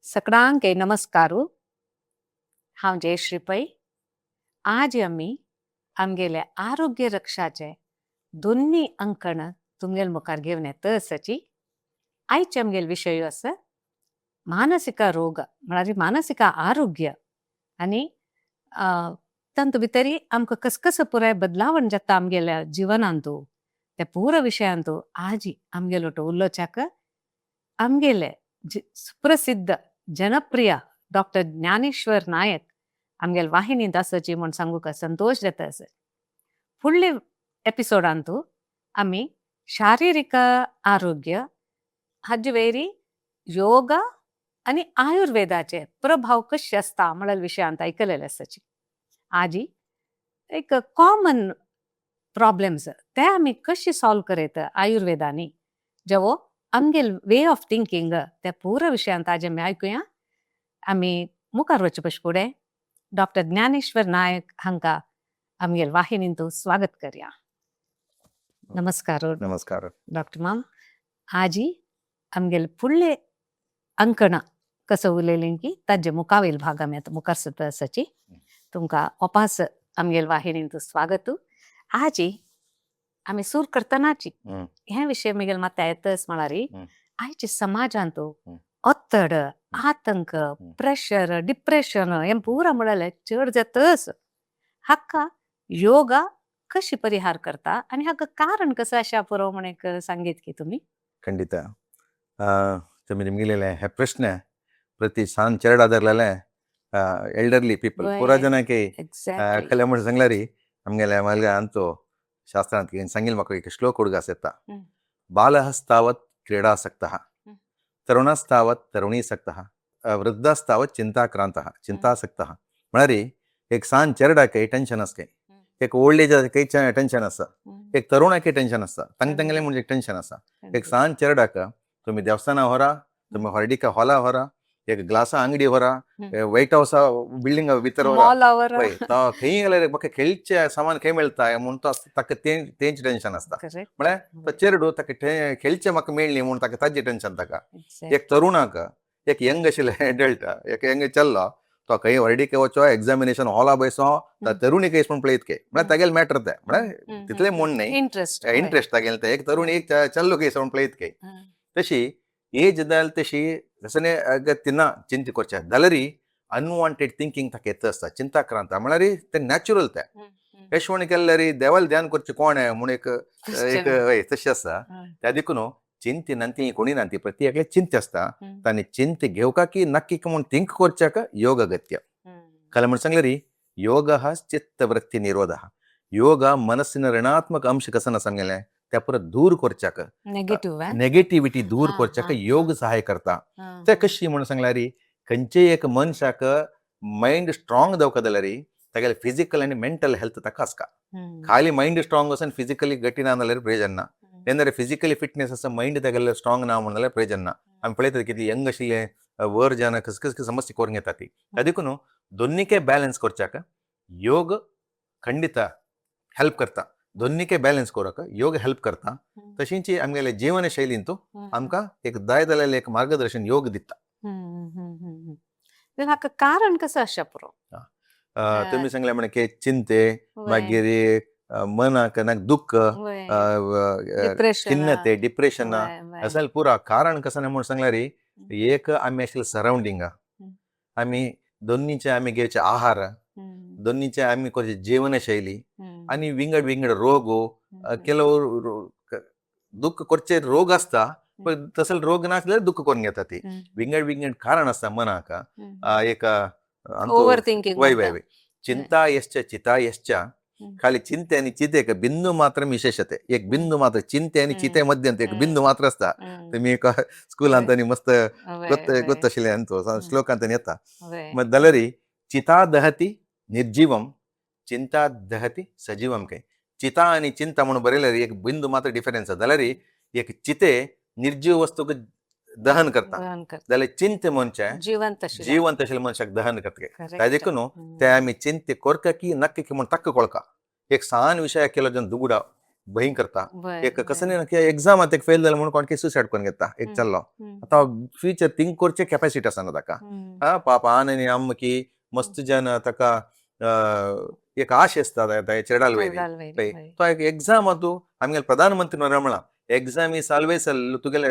सगळ्यांक नमस्कारू. हांव जयश्री पै. आज आमी आमगेले आरोग्य रक्षाचे दोन्ही अंकण तुमगेल मुखार घेवन येता आसाची. आयचे आमगेले विशय आसा मानसीक रोग, म्हळ्यार मानसीक आरोग्य आनी तातूंत भितरी आमकां कस कसो पुराय बदलावण जाता आमगेल्या जिवनांतू, त्या पुरा विशयांतू आजी आमगेलो उलोवच्याक आमगेले सुप्रसिद्ध जनप्रिय डॉक्टर ज्ञानेश्वर नायक आमगेले वाहिनींत आसाची म्हूण सांगूंक संतोश जाता आसा. फुडले एपिसोडांतू आमी शारिरीक आरोग्य हाजे वयरी योग आनी आयुर्वेदाचे प्रभाव कशे आसता म्हळ्या विशयांत आयकलेले आसाची. आजी एक कॉमन प्रॉब्लेम्स ते आमी कशे सॉल्व करयत आयुर्वेदानी, जेवो आमगेल वे ऑफ थिंकींग, त्या पुरा विशयांत आज आमी आयकुया. आमी मुखार वचचे पयशे फुडें डॉक्टर ज्ञानेश्वर नायक हांकां आमगेल वाहिनींत स्वागत करया. नमस्कार. नमस्कार. डॉक्टर माम. आजी आमगेले फुडले अंकणां कसो उलयलीं की ताजे मुखावेल भाग आमी आतां मुखार सुद्दां आसाची. तुमकां वापास आमगेल वाहिनींत स्वागत. आजी आमी सूर करतनाची हे विशय म्हगेले माथ्या येतच म्हळ्यार आयच्या समाजांत ಒತ್ತಡ, आतंक, प्रेशर, डिप्रेशन हें पुरा म्हळ्यार चड जातच. हाका योगा कशी परिहार करता आनी हाका कारण कसं अशा पुरो म्हण एक सांगीत की तुमी. ಖಂಡಿತ. तुमी ನಿಮಗೆಲ್ಲ हे ಪ್ರಶ್ನೆ ಪ್ರತಿ सान चेरडा एल्डरली पीपल पुरा ಜನಕ್ಕೆ एक्झॅक्टली. खले म्हण सांगल्यारी आमगेले मलगा अंतो शास्त्रांत सांगिल म्हाका एक श्लोक उडगास येता. बालहस्तावत् क्रीडासक्तः, तरुणस्तावत् तरुणीसक्तः, वृद्धस्तावत् चिंताक्रांतः चिंतासक्तः. म्हळ्यार एक सान चेरडाकय टेन्शन आसता, एक ओल्ड एजाकय टेन्शन आसता, एक तरुणाकय टेन्शन आसता, तांग तांगेलें म्हणजे एक टेन्शन आसा. एक सान चेरडाक तुमी देवस्थाना व्हरा, तुमी हळडीका हॉला व्हरा, एक ग्लासा अंगडी व्हरा, व्हायट हावसा बिल्डिंग भितर व्हरा, मॉलावर. पळय तो खंय गेल्यार म्हाका खेळचे सामान खंय मेळटा म्हूण तो ताका तेंच टेन्शन आसता. म्हळ्यार तो चेरडू ताका खेळचे म्हाका मेळ्ळी म्हूण ताका ताजें टेन्शन ताका. एक तरुणाक, एक यंग आशिल्ले एडल्ट, एक यंग चल्लो तो खंय व्हरडीके वचो, एग्जामिनेशन हॉला बसो, तरुणी केस म्हूण पळयत के म्हळ्यार तागेले मॅटर तें, म्हळ्यार तितलें म्हूण न्हय इंट्रस्ट. इंट्रस्ट तागेलें तें. एक तरुणी एक चल्लो केस म्हूण पळयत के. तशी एज जाल तशी जसने तिना चिंता करचे जाल्यार अनवॉन्टेड थिंकींग ताका येत आसता, चिंताक्रांत म्हळ्यार तें नॅचरल तें. यशवण केल्यार देवाल ध्यान करचें कोण म्हूण एक एक हय तशें आसा. त्या देखून चिंते नांती कोणी नांती प्रति एकले चिंते आसता. तांणी चिंते घेवका की नक्की म्हूण थिंक करच्याक योग अगत्य. ಕಲೆ म्हण सांगले योग चित्तवृत्ती निरोध. ಯೋಗ ಮನಸ್ಸಿನ ಋಣಾತ್ಮಕ ಅಂಶ ಕಸನ सांगले त्या परत दूर करच्याक, नेगेटिव्ह. नेगेटिव्हिटी दूर करच्याक योग सहाय करता. ते कशी म्हण सांगल्यार खंयचेय एक मनशाक मायंड स्ट्रॉंग दवका जाल्यार तागेले फिजिकल आनी मेंटल हेल्थ ताका आसका. खाली मायंड स्ट्रॉंग आसा फिजिकली गटी ना जाल्यार प्रयोजन ना. तेन्ना फिजिकली फिटनेस आसा, मायंड तागेले स्ट्रॉंग ना म्हण जाल्यार प्रयोजन ना. आमी पळयतात कितली यंग आशिल्ले वर जन कस कस समस्या करून घेता ती. त्या देखून दोन्हीके बॅलन्स करच्याक योग खंडित हेल्प करता. दोन्हीके बॅलन्स करूंक योग हेल्प करता. तशींच आमगेले जीवन शैलींतू आमकां एक जाय जाल्यार एक मार्गदर्शन योग दिता. हाका कारण कसं आसा पुरो? तुमी सांगले म्हण की चिंते, मागीर मनाक नाक दुःख, डिप्रेशन, खिन्नते, डिप्रेशन असेल पुरा कारण कसं नाही म्हणून सांगल्यार एक आमी आशिल्ले सरावंडिंग, आमी दोन्हीचे आमी घेवचे आहार, दोन्हीचे आमी करचे जीवनशैली आनी विंगड विंगड रोग. ಕೆಲವು दुःख करचे रोग आसता पण तसले रोग नासल्यार दुःख करून घेता ती. विंगड विंगड कारण आसता मनाक. एक ओव्हर थिंकिंग. वय वय वय चिंता यश्च चिता यश्च. खाली चिंते आणि चिते एक बिंदू मात्र विशेषते, एक बिंदू मात्र चिंते आणि चिते मध्ये एक बिंदू मात्र असता. तुम्ही एका स्कुलांत आनी मस्त गोत्त गोत्त आशिल्लें अंतो श्लोकांत येता. मग जाल्यार चिता दहती निर्जीवम, चिंता दहती सजीवम. काय चिता आणि चिंता म्हणून बरयल्यार एक बिंदू मात्र डिफरन्स आसा. जाल्यार एक चिते निर्जीव वस्तूक दहन करता, जाल्यार चिंते मनशाक जिवंत. जिवंत आशिल्ल्या मनशाक दहन करता. त्या देखून ते आमी चिंते कोरका की नक्की की म्हूण ताका कोळका. एक सान विशय केलो जन दुगुडा भंय करता. एक कसं ना की एक्झाम एक फेल जालें म्हणून कोण सुसायड करून घेता एक चल्लो. आतां फ्युचर थिंक करचे कॅपॅसिटी आसना ताका. हा पाप आन आनी अम्म की मस्त जन ताका एक आश आसता चेडाल वयरी. तो एक एक्झाम तूं आमगेले प्रधानमंत्री म्हणला एक्झाम is always तुगेले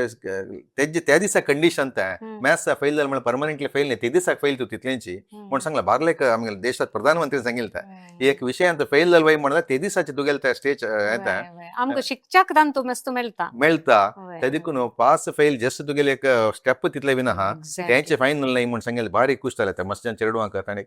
तेजे त्या दिसा कंडिशन तें मॅथ्स फेल जालें म्हणल्यार परमनंटली फेल न्ही, ते दिसाक फेल तूं तितलेंची म्हण सांगला बारलेक आमगेले देशात प्रधानमंत्री सांगितलं तें. एक विशयांत फेल जाल वय म्हणल्यार ते दिसाचे तुगेले ते स्टेज येता. आमकां शिकच्याक दान तूं मस्त मेळटा. मेळटा. ते देखून पास फेल जस्ट तुगेले एक स्टेप तितले बीन आहा तेंचे फायनल नाही म्हण सांगेले बारीक खुश जाले ते मस्त चेडवांक. आनी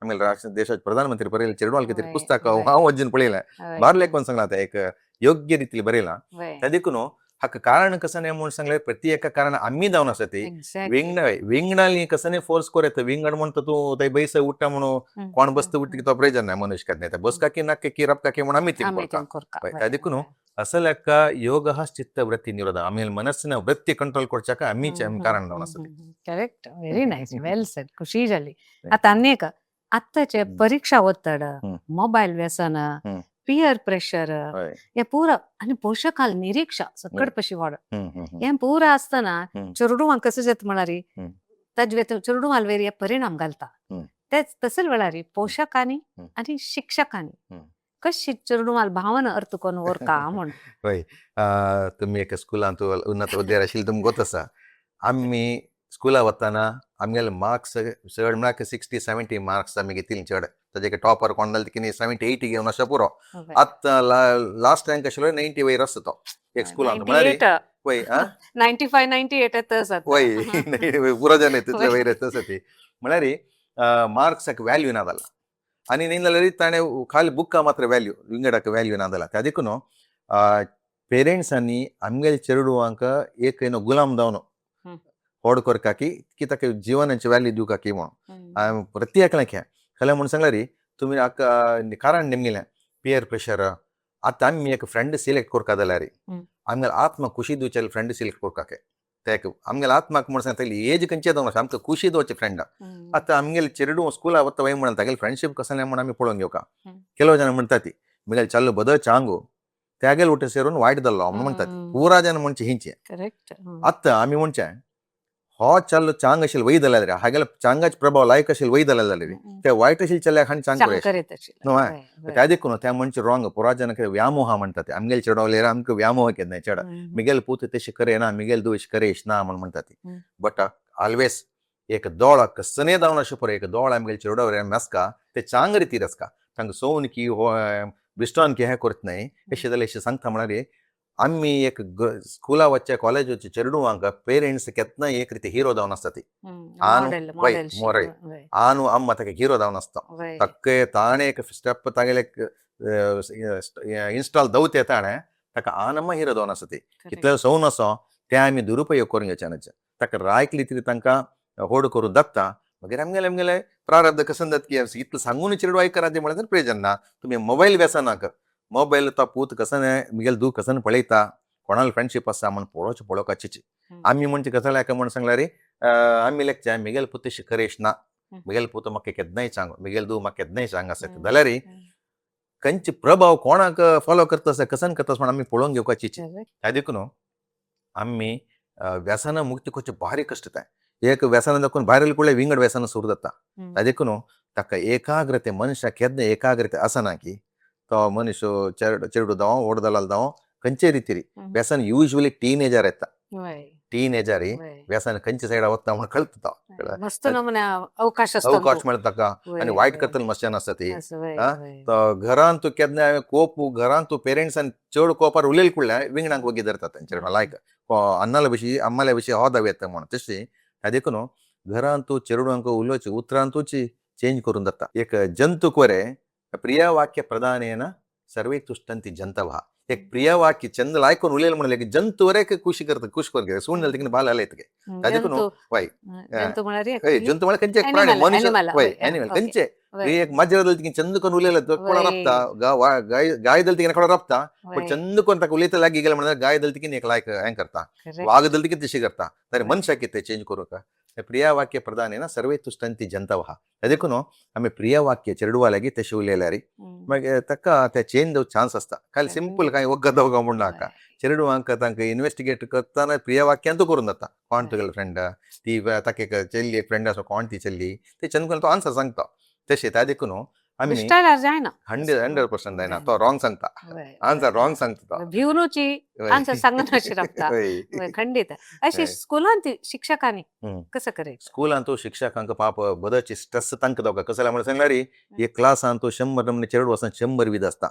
आमगेले राष्ट्र देशाचे प्रधानमंत्री बरयले चेडवांक कितें पुस्तक हांव अजून पळयलें बारलेक म्हण सांगला ते एक योग्य रितीन बरयलां. ते देखून हाका कारण कसं न्ही म्हूण सांगलें प्रति एका कारण आमी जावन आसा ती विंगड विंगडाली कसं न्ही फोर्स कर येता विंगड म्हणटा तूं थंय बैस उठ्ठा म्हणून कोण बसता उठ्ठा तो प्रयोजन ना मनुष्य नाही बस काकी नाके की रब काकी म्हणून आमी थिंक करता. ते देखून असल एका योग चित्त वृत्ती निरोध आमी मनस्सिನ वृत्ती कंट्रोल करच्याक आमीच कारण जावन आसा. Correct, very nice, well said. खुशी जाली. आतां आनी एक आतांचे परीक्षा ಒತ್ತಡ, मोबायल व्यसन, पियर प्रेशर हे पुरा आनी पोशकाल निरीक्षा सकट पशी वाड हे पुरा आसतना चेडवांक कसं जाता म्हळ्यार ताजे चेडवां वयर हे परिणाम घालता. तेच तसले वेळार पोशकांनी आनी शिक्षकांनी कशी चेडवां भावना अर्थ करून व्हरता म्हूण. हय, तुमी एका स्कुलांत उन्नत हुद्द्यार आशिल्ले तुमकां गोत आसा. आमी स्कुला वतना आमगेले मार्क्स चड म्हळ्यार 60-70 मार्क्स आमी घेतिल्ली चड. ताजे टॉपर कोण जाले की 70-80 घेवन अशें पुरो. आतां लास्ट रँक आशिल्लो 90 वयर आसता तो एक स्कुलांत म्हळ्यार वय 95-98. वय पुरो जालें तितले वयर आसता ती. म्हळ्यार मार्क्साक व्हॅल्यू ना जाला आनी न्ही जाल्यार ताणें खाली बुका मात्र व्हॅल्यू विंगडाक व्हॅल्यू ना जाला. त्या देखून पेरेंट्सांनी आमगेले चेडवांक एक गुलाम जावन होड करका की की ताका जिवनाची व्हॅल्यू दिवका की म्हणून प्रत्येकाक हें खरें म्हूण सांगल्यार तुमी कारण निमगेलें पियर प्रेशर. आतां आमी एक फ्रेंड सिलेक्ट करका जाल्यार आमगेले आत्मा खुशी दिवचे फ्रेंड सिलेक्ट करका के ते आमगेले आत्माक म्हूण सांगता एज खंयचे जावन आमकां खुशी दिवचे फ्रेंड. आतां आमगेले चेडूं स्कुला वता वय म्हणून तागेले फ्रेंडशीप कसलें म्हूण आमी पळोवन घेवका. ಕೆಲವು ಜನ म्हणटा ती मिगेले चल्लो बदल चांगू त्यागेल उठे सेरून वायट जाल्लो म्हूण म्हणटा ती पुरा जन म्हणचे हिंचे. आतां आमी म्हणचे हो चल्लो चांग अशें वय जाल्यार हागेले चांगाचे प्रभाव लायक अशें वय जाल्यार ते वायट अशें चल्याक आनी चांग न्हय. त्या देखून त्या म्हणचे रॉंग पुरा जन व्यामोहा म्हणटा ते आमगेले चेडवलेर आमकां व्यामोह केन्ना चेडा मिगेल पूत तशें करे ना मिगेल दू अशें करे ना म्हूण म्हणटा ती. बट ऑलवेज एक दोळा कसने जावन अशें पळय एक दोळ आमगेले चेडवार मेसका ते चांग रितीर आसका तांकां सोवन की हो बिस्टॉन की हें करत न्हय अशें जाल्यार अशें सांगता म्हळ्यार आमी एक स्कुला वचचे कॉलेज वचचे चेडवांक पेरेंट्स केन्ना एक रिती हिरो जावन आसता ती मोरय आनु अम्मा ताका हिरो जावन आसता तक्के ताणें एक स्टेप तागेले इन्स्टॉल दवते ताणें ताका आनम्मा हिरो जावन आसता ती कितले सोवन आसो ते आमी दुरुपयोग करून घेवचे ताका रायकली तरी तांकां होड करून दाखता. मागीर आमगेले आमगेले प्रारब्ध कसं जाता की इतलें सांगून चेडवां आयकना म्हळ्यार प्रयोजन ना. तुमी मोबायल व्यसनाक मोबायल तो पूत कसं मिगेल दू कसन पळयता कोणाला फ्रेंडशीप आसा म्हण पळोवचें पळोवपाचीच. आमी म्हणचे गजाल एका म्हण सांगल्यार आमी लेगचे मिगेल पूत तशें करेश ना मिगेल पूत म्हाका केन्नाय सांग मिगेल दू म्हाका केन्नाय सांग आसा जाल्यार खंयचे प्रभाव कोणाक फॉलो करता आसा कसन करता म्हण आमी पळोवन घेवपाची. त्या देखून आमी व्यसना मुक्ती करचें भारी कश्ट तें एक व्यसना दाखोवन भायर कुडले विंगड व्यसनां सुरू जाता. त्या देखून ताका एकाग्रते मनशाक केन्ना एकाग्रते आसना की तो मनीस चेडू जावं व्हड दलाल जावं खंयचे रितीर व्यसन युजली टीनेजर येता. टीनेजर व्यसन खंयचे सायडा वता म्हण कळटा. मस्त नमुने अवकाश अवकाश मेळटा ताका आनी वायट करतले मस्त्यान आसता ती. घरान तूं केन्ना कोप घरान तूं पेरेंट्सान चड कोपार उलयल कुडल्या विंगडांक वगी धरतात तांचे लायक अन्नाले भशी अम्माले भशी हो दाव येता म्हण तशी. त्या देखून घरान तूं चेडवांक उलोवचे उतरान तुची चेंज करून जाता. एक जंतूक वरे प्रियवाक्य प्रधानेन सर्वे तुष्टंती जंतवः. एक प्रियवाक्य चंद लायकून उलयल म्हणले की जंतू वरे खुशी करता खुश करून सून जालें तिका बाल आले त्या देखून वय जंतू म्हळ्यार खंयचे प्राणी मनुष्य वय एनिमल खंयचे एक मजा जाली तिका चंद करून उलयले कोणा राबता गाय दल तिका कोणा राबता पण चंद कोण ताका उलयता लागीं गेले म्हणल्यार गाय दल तिका एक लायक हें करता वाग दल तिका तशी करता. तर मनशाक कितें चेंज करूं का प्रियावाक्य प्रधानेन सर्वे तुष्टंती जंतवः. देखून आमी प्रियवाक्य चेडवा लागीं तशें उलयल्यार मागीर ताका ते चेंज जावंक चान्स आसता. खाली सिंपल कांय वखद दवगा म्हूण नाका. चेडवांक तांकां इन्वेस्टिगेट करतना प्रियवाक्यांतू करून जाता. कोण तुगेलो फ्रेंड, ती ताका एक चेल्ली एक फ्रेंड आसा, कोण ती चेल्ली, ते चंद तो आन्सर सांगता. तशें त्या देखून आमी बिश्टाल्यार जायना. 100% जायना, तो रॉंग सांगता, आन्सर रॉंग सांगता तो. भिवनुची आन्सर सांगनाशी रावता. खंडीत. अशी स्कुलांत शिक्षकांनी कसं करायचं? स्कुलांत शिक्षकांक पाप बदची स्ट्रेस तांकां दोगा. कसं म्हणून सांगल्यार एक क्लासांत 100 नमूने चेडू आसता, 100 विध आसता,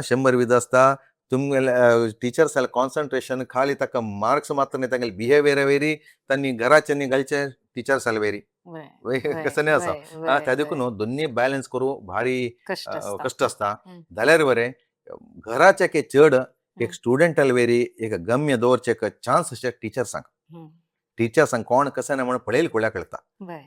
100 विध आसता. तुमगेले टिचर्स कॉन्सन्ट्रेशन खाली ताका मार्क्स मात्र न्ही, तांगेले बिहेवियर वेरी, तांणी घराच्यांनी घालचे टिचर्स वेरी कसं नाही आसा. त्या देखून दोन्ही बॅलन्स करूं भारी कश्ट आसता. जाल्यार बरें घराचे के चड एक स्टुडंटाल वेरी एक गम्य दवरचे एक चान्स अशें टिचर्सांक. टिचर्सांक कोण कसं ना म्हणून पळयल कुळ्या कळटा.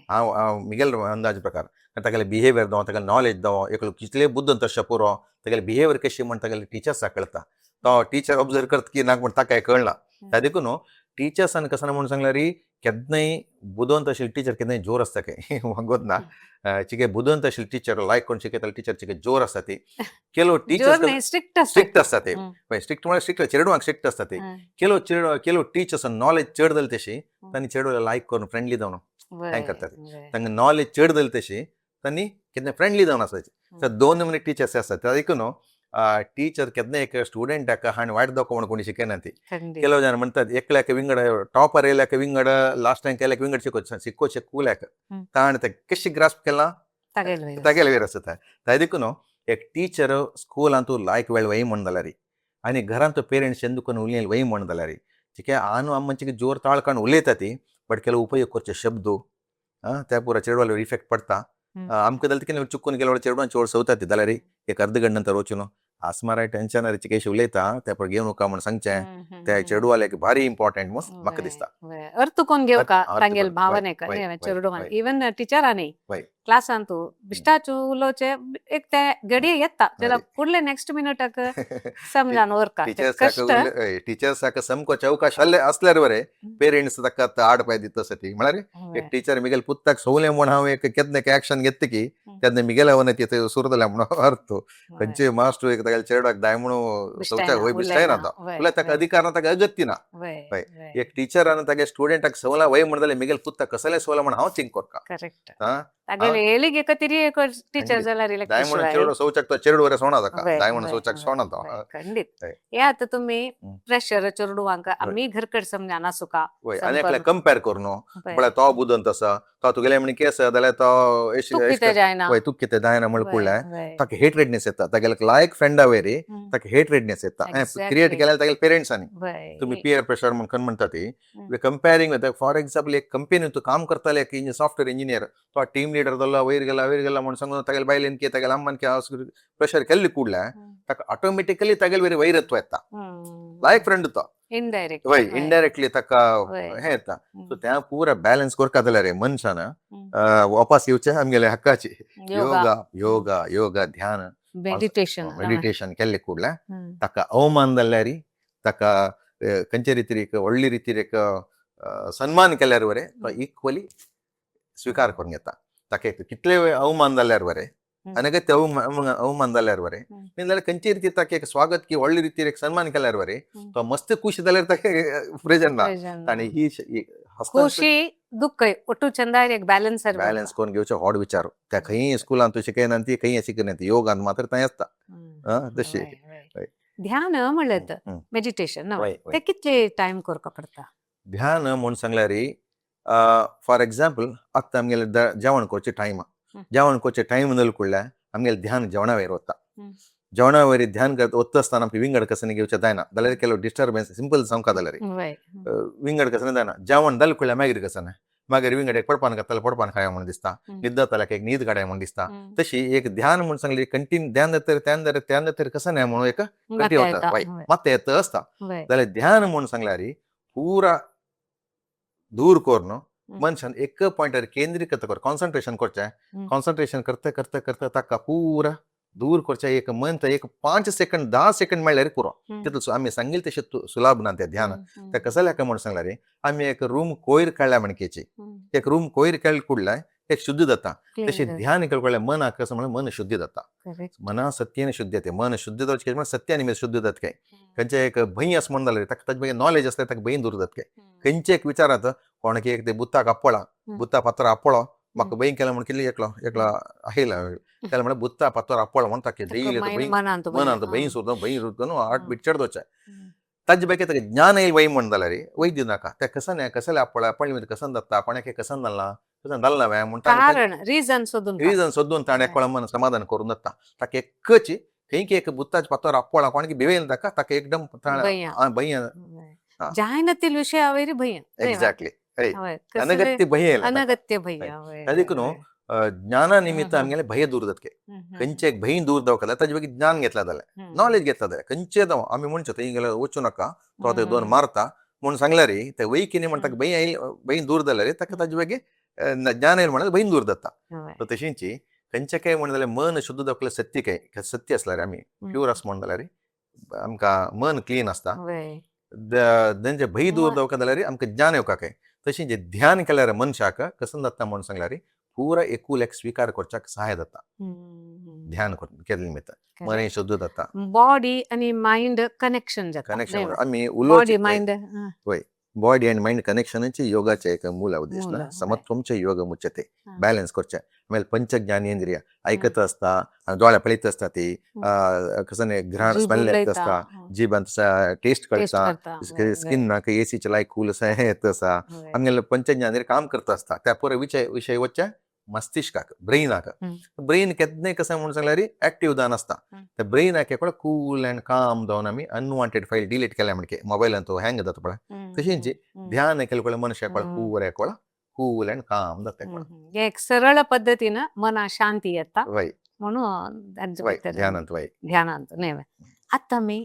हांव हांव मिगेल अंदाज प्रकार तागेले बिहेवियर जावं, तागेले नॉलेज जावं, एकलो कितले बुद्द तशें पुरो, तागेले बिहेवियर कशी म्हण तागेले टिचर्साक कळटा. तो टिचर ऑब्जर्व करता की ना म्हण ताका कळना. त्या देखून टिचर्सान कसं म्हणून सांगल्यार केन्नाय बुदवंत आशिल्ले टिचर केन्नाय जोर आसता काय वागोत ना. चिके बुदवंत आशिल्ले टिचर लायक कोण शिकयताले टिचर चिके जोर आसता ती. ಕೆಲವು ಟೀचर्स स्ट्रिक्ट स्ट्रिक्ट आसता ते, स्ट्रिक्ट म्हळ्यार स्ट्रिक्ट चेडवांक स्ट्रिक्ट आसता ते. ಕೆಲವು चेडवा ಕೆಲವು टीचर्स नॉलेज चड जाली तशी तांणी चेडवाला लायक करून फ्रेंडली जावन हें करतात. तांकां नॉलेज चड जाली तशी तांणी केन्ना फ्रेंडली जावन आसाची. तर दोन नमुने टिचर्स आसतात. त्या देखून टीचर केन्ना एक स्टुडंटाक हांणी वायट दाखोवं म्हण कोणी शिकयना ती. ಕೆಲವು ಜನ म्हणतात एकल्याक विंगड टॉपर येयल्याक विंगड, लास्ट टायम केल्याक विंगड शिकोवचें शिकोवचें कुल्याक ताणें तें कशें ग्रास्प केलां तागेले वेर आसता. त्या देखून एक टीचर स्कुलांत लायक वेळ वय म्हण जाल्यार आनी घरांत पेरेंट्स ఎందుకు उलयल वय म्हण जाल्यार चिके आनु अम्मंचिके जोर ताळकाण उलयता ती, बट ಕೆಲವು उपयोग करचे शब्द त्या पुरा चेडवाला इफेक्ट पडता. आमकां जाल्यार कितें चुकून गेल्यार चेडवान चोड सवता ती जाल्यार एक अर्द घंटे नंतर वचून आसमाराय टेन्शन चिकेश उलयता त्या पळय घेवन नका म्हण सांगचें त्या चेडवाला एक भारी इम्पॉर्टंट म्हूण म्हाका दिसता. अर्थ कोण घेवका तांगेल भावने चेडवान इवन टिचरांनी क्लासांत बिश्टाचो उलोवचे एक ते घडये येता जाल्यार फुडले नेक्स्ट मिनटाक समजान वरका कश्ट. टिचर्साक समकोचे अवकाश आसल्यार बरें पेरेंट्स ताका आड पांय दिता साठी. म्हळ्यार एक टिचर मिगेल पुत्ताक सोवलें म्हूण हांव एक केन्ना एक एक्शन घेतली की तेन्ना मिगेल अवनती सुरतलें म्हणून अर्थ खंयचे मास्टर एक तागेल्या चेडवाक दाय म्हणून सोवच्याक वय बिश्टायना तो, म्हळ्यार ताका अधिकार ना, ताका अगत्य ना. एक टिचरान तागे स्टुडंटाक सवला वय म्हण जाल्यार मिगेल पुत्ताक कसलें सवला म्हण हांव थिंक करता. करेक्ट. तागेले येळीक एक तरी एक टीचर जाल्यार दाय म्हणून चेडो सोवच्याक तो चेडू वरे सोणा ताका दाय म्हणून सोवच्याक सोणा तो. खंडीत. हे आतां तुमी प्रेशर चेडवांक आमी घरकड समजान आसुका. वय आनी एकल्या कंपेर करून म्हळ्यार तो बुदंत आसा, तो तुगेले म्हण केस जाल्यार तो तूं कितें जायना, वय तूं कितें जायना म्हण कुळ्ळें ताका हेट्रेडनेस येता. तागेले लायक फ्रेंडा वेरी ताका हेट्रेडनेस येता क्रिएट केल्यार तागेले पेरेंट्सांनी. तुमी पियर प्रेशर म्हण खंय म्हणटा ती कंपेरींग विथ फॉर एक्झाम्पल एक कंपनी तूं काम करताले एक सॉफ्टवेअर इंजिनियर, तो टीम लीडर जालो वयर गेला वयर गेला म्हण सांगून तागेले बायलेन की तागेले अम्मान की प्रेशर केल्ली कुडले ताका ऑटोमॅटिकली तागेले वयर वैरत्व येता. लायक फ्रेंड तो इनडायरेक्ट वय इनडायरेक्टली ताका हें येता. सो त्या पुरा बॅलन्स करता जाल्यार मनशान वापस येवचें आमगेले हक्काची योगा योगा योगा ध्यान मेडिटेशन मेडिटेशन केल्ले कुडले ताका अवमान जाल्यार ताका खंयचे रितीर एक व्हडली रितीर एक सन्मान केल्यार बरें तो इक्वली स्विकार करून घेता. ताका कितले अवमान जाल्यार बरें अनगत्य अवमान जाल्यार बरें जाल्यार खंयचे रितीर ताका एक स्वागत की व्हडले रितीर एक सन्मान केल्यार बरें तो मस्त खुशी जाल्यार ताका प्रेजन ना. ताणें ही खुशी दुःख ಒಟ್ಟು ಚಂದ एक बॅलन्स बॅलन्स करून घेवचो व्हड विचार. त्या खंय स्कुलान तूं शिकयना ती खंय शिकयना ती योगान मात्र थंय आसता तशी. ध्यान म्हणलें मेडिटेशन ते कितले टायम करपा पडटा? ध्यान म्हूण सांगल्यार फॉर एक्झाम्पल आतां आमगेले जेवण करचे टायम, जेवण करचे टायम नल कुडल्या आमगेले ध्यान जेवणा वयर वता. जेवणा वयर ध्यान करत वता आसतना आमकां विंगड कसने घेवचें जायना जाल्यार ಕೆಲವು डिस्टर्बन्स सिंपल सांगका जाल्यार विंगड कसने जायना. जेवण जालें कुडल्या मागीर कसने मागीर विंगड एक पडपान घातल्यार पडपान खाया म्हूण दिसता, न्हीद जाताल्यार एक न्हीद काडया म्हूण दिसता. तशी एक ध्यान म्हूण सांगली कंटिन्यू ध्यान जातर ध्यान जातर ध्यान जातर कसं न्हय म्हणून एक कंटिन्यू वता मात्तें येता आसता. जाल्यार ध्यान म्हूण सांगल्यार पुरा दूर करून मनशान एक पॉयंटार केंद्रीकृत कर कॉन्सन्ट्रेशन करचें. कॉन्सन्ट्रेशन करता करता करता ताका पुरा दूर करचें एक मन एक 5 सेकंड 10 सेकंड मेळ्ळ्यार पुरो तितलो आमी सांगील तशें सुलाभ ना तें ध्यान. तें कसलें काय म्हूण सांगल्यार आमी एक रूम कोयर काडल्या म्हणकेची एक रूम कोयर केळ कुडलाय एक शुद्ध जाता. क्लीन तशें जाता. ध्यान केले कुडल्यार मनाक कसं म्हळ्यार मन शुद्ध जाता. करेक्ट. मना सत्येन शुद्ध्यते, मन शुद्ध जावचें म्हळ्यार सत्यान निमित्त शुद्ध जाता काय. खंयचें एक भंय आसा म्हण जाल्यार ताका ताजे मागीर नॉलेज आसल्यार ताका भंय दूर जाता काय. खंयचे एक विचारात कोणाक एक ते बुत्ताक आपळा, बुत्ता फातर आपळो म्हाका भंय केला म्हण कितले एकलो एकलो आयला केला म्हळ्यार बुत्ता फातर आपळो म्हण ताका डेली भंय मनांत मनांत भंय सुद्दां भंय सुद्दां न्हू हार्ट बीट चड वचें. ताजे पैकी ताका ज्ञान येयल वय म्हण जाल्यार वैद्य नाका त्या कसन कसले आपळा आपळ्ळे कसन जाता कोणाक कसन जालां कसन जालें ना म्हण कारण रिजन सोदून काड. रिजन सोदून ताणें कोणा मन समाधान करून जाता. ताका एकच खंय एक बुत्ताचे फातर आपळा कोणाक भिवेन ताका ताका एकदम भंय. भंय. जायनातील विशयावयर भंय. एक्झॅक्टली. अनगत्य भंय येयला ताका. अनगत्य भंय. ताका देखून ज्ञाना निमित्त आमगेलें भंय दूर जाता. खंयचें एक भंय दूर जावंक जाल्यार ताजे पैकी ज्ञान घेतला जाल्यार, नॉलेज घेतला जाल्यार खंयचें जावं आमी म्हणचो थंय गेल्यार वचूं नाका, तो आतां दोन मारता म्हूण सांगल्यार ते वैकिनी म्हण ताका भंय आयल, भंय दूर जाल्यार ताका ताजे पैकी ज्ञान येयल म्हणल्यार भंय दूर जाता. तशींच खंयचें काय म्हण जाल्यार मन शुद्ध जावंक जाल्यार सत्य काय सत्य आसल्यार आमी प्यूर आसा म्हण जाल्यार आमकां मन क्लीन आसता. तेंचे भंय दूर जावंक जाल्यार आमकां ज्ञान येवपाक काय. तशें जें ध्यान केल्यार मनशाक कसो जाता म्हूण सांगल्यार पुरा एकूल एक स्विकार करच्याक सहाय जाता. ध्यान केल्ले निमित्त मन शुद्ध जाता. बॉडी आनी मायंड कनेक्शन जाता. कनेक्शन आमी बॉडी उलोवचें मायंड. वय बॉडी अँड मायंड कनेक्शनाचे योगाचे एक मूल उद्देश ना. समत्वमचे योग मुच्यते, बॅलन्स करचें. आनी पंच ज्ञानेंद्रिय आयकत आसता, दोळे पळयत आसता, ती कसं घ्राण स्मेल येत आसता, जिबान टेस्ट कळटा, स्किनाक एसी चलाय कूल अशें हें येत आसा. आमगेले पंचज्ञानेंद्रिय काम करता आसता त्या पुरो विशय विशय वचचे मस्तिष्काक, ब्रेनाक. ब्रेन केन्नाय कसं म्हणून सांगल्यार एक्टीव जावन आसता. त्या ब्रेनाक एकलो कूल अँड काम जावन आमी अनवॉन्टेड फायल डिलीट केल्या म्हणके मोबायलान तो हँग जाता पळय, तशेंच ध्यान केलें पळय मनशाक कूल एकलो कूल अँड काम जाता. एक सरळ पद्दतीन मना शांती येता वय म्हणून वय ध्यानांत वय ध्यानांत न्हय. आतां आमी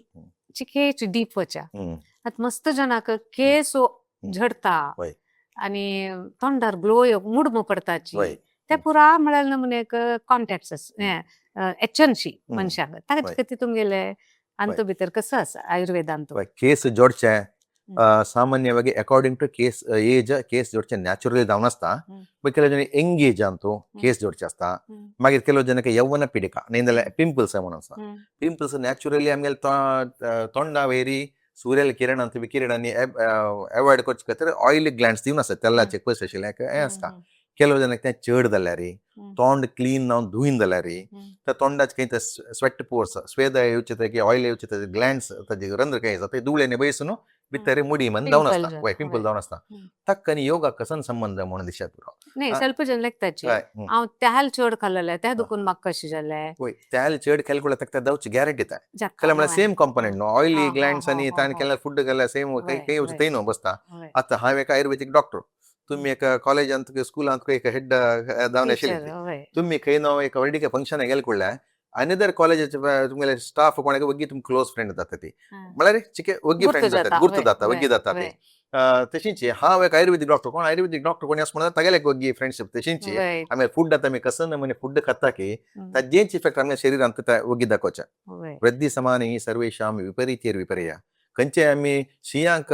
चिकेच डीप वच्या. आतां मस्त जणांक केस झडता आनी तोंडार ग्लो मुडमो पडताची ते पुरा म्हळ्यार नमुने एक कॉन्टॅक्ट एचएनशी मनशाक ताका खातीर तुमगेले अंत भितर कसो आसा आयुर्वेदांत? केस जोडचे सामान्य वागे अकॉर्डिंग टू केस एज केस जोडचे नॅचरली जावन आसता. मागीर ಕೆಲವು ಜನ ಯಂಗ್ ಏಜ್ ಅಂತೂ ಕೇस जोडचे आसता. मागीर ಕೆಲವು ಜನಕ್ಕೆ ಯೌವನ ಪೀಡಿಕ ನೇಂದಲೆ ಪಿಂಪಲ್ಸ್ म्हणून आसता. ಪಿಂಪಲ್ಸ್ ನ್ಯಾಚುರಲಿ ಆಮೇಲೆ तोंडा वयरी सूर्याला किरण अंत विकिरणांनी अवॉयड करचे खातीर ऑयली ग्लँड्स दिवन आसता, तेलाचे पस आशिल्ले हें आसता. ಕೆಲವು ಜನಕ್ಕೆ तें चड जाल्यार तोंड क्लीन जावन धुयन जाल्यार त्या तोंडाचे खंय ते स्वेट पोर्स स्वेद येवचे की ऑयल येवचे ताजे ग्लँड्स ताजे रंध्र खंय आसा ते धुळेने बैसून भितर मुडी मन जावन आसता, वय पिंपल जावन आसता. ताका आनी योगा कसन संबंध म्हणून दिशात पुरो. न्ही ಸ್ವಲ್ಪ जन लेखताची हांव तेल चड खाल्लें त्या दुखून म्हाका कशें जालें. वय तेल चड खायले कुडल्यार ताका जावची गॅरंटी येता. केल्यार म्हळ्यार सेम कॉम्पोनंट न्हू ऑयली ग्लँड्स आनी ताणें केल्यार फूड केल्यार सेम खंय वचून थंय न्हू बसता. आतां हांव एक आयुर्वेदीक डॉक्टर, तुम्ही एक कॉलेजांत स्कुलांत एक हेड जावन आशिल्ले, तुम्ही खंय न्हू एक व्हडली फंक्शन गेले कुडल्यार अनदर कॉलेजाचे तुमगेले स्टाफ कोणाक वग्गी तुमकां क्लोज फ्रेंड जाता ती, म्हळ्यार चिके वग्गी फ्रेंड जाता, गुर्त जाता, वग्गी जाता ती. तशींच हांव एक आयुर्वेदीक डॉक्टर, कोण आयुर्वेदीक डॉक्टर कोणी आसा म्हणल्यार तागेले वग्गी फ्रेंडशीप. तशींच आमी फूड आतां आमी कसो नमुने फूड खाता की ताजेंच इफेक्ट आमच्या शरिरांत वग्गी दाखोवचें. वृद्धी समान ही सर्वेशाम विपरीतेर विपर्य. खंयचे आमी शिंयांक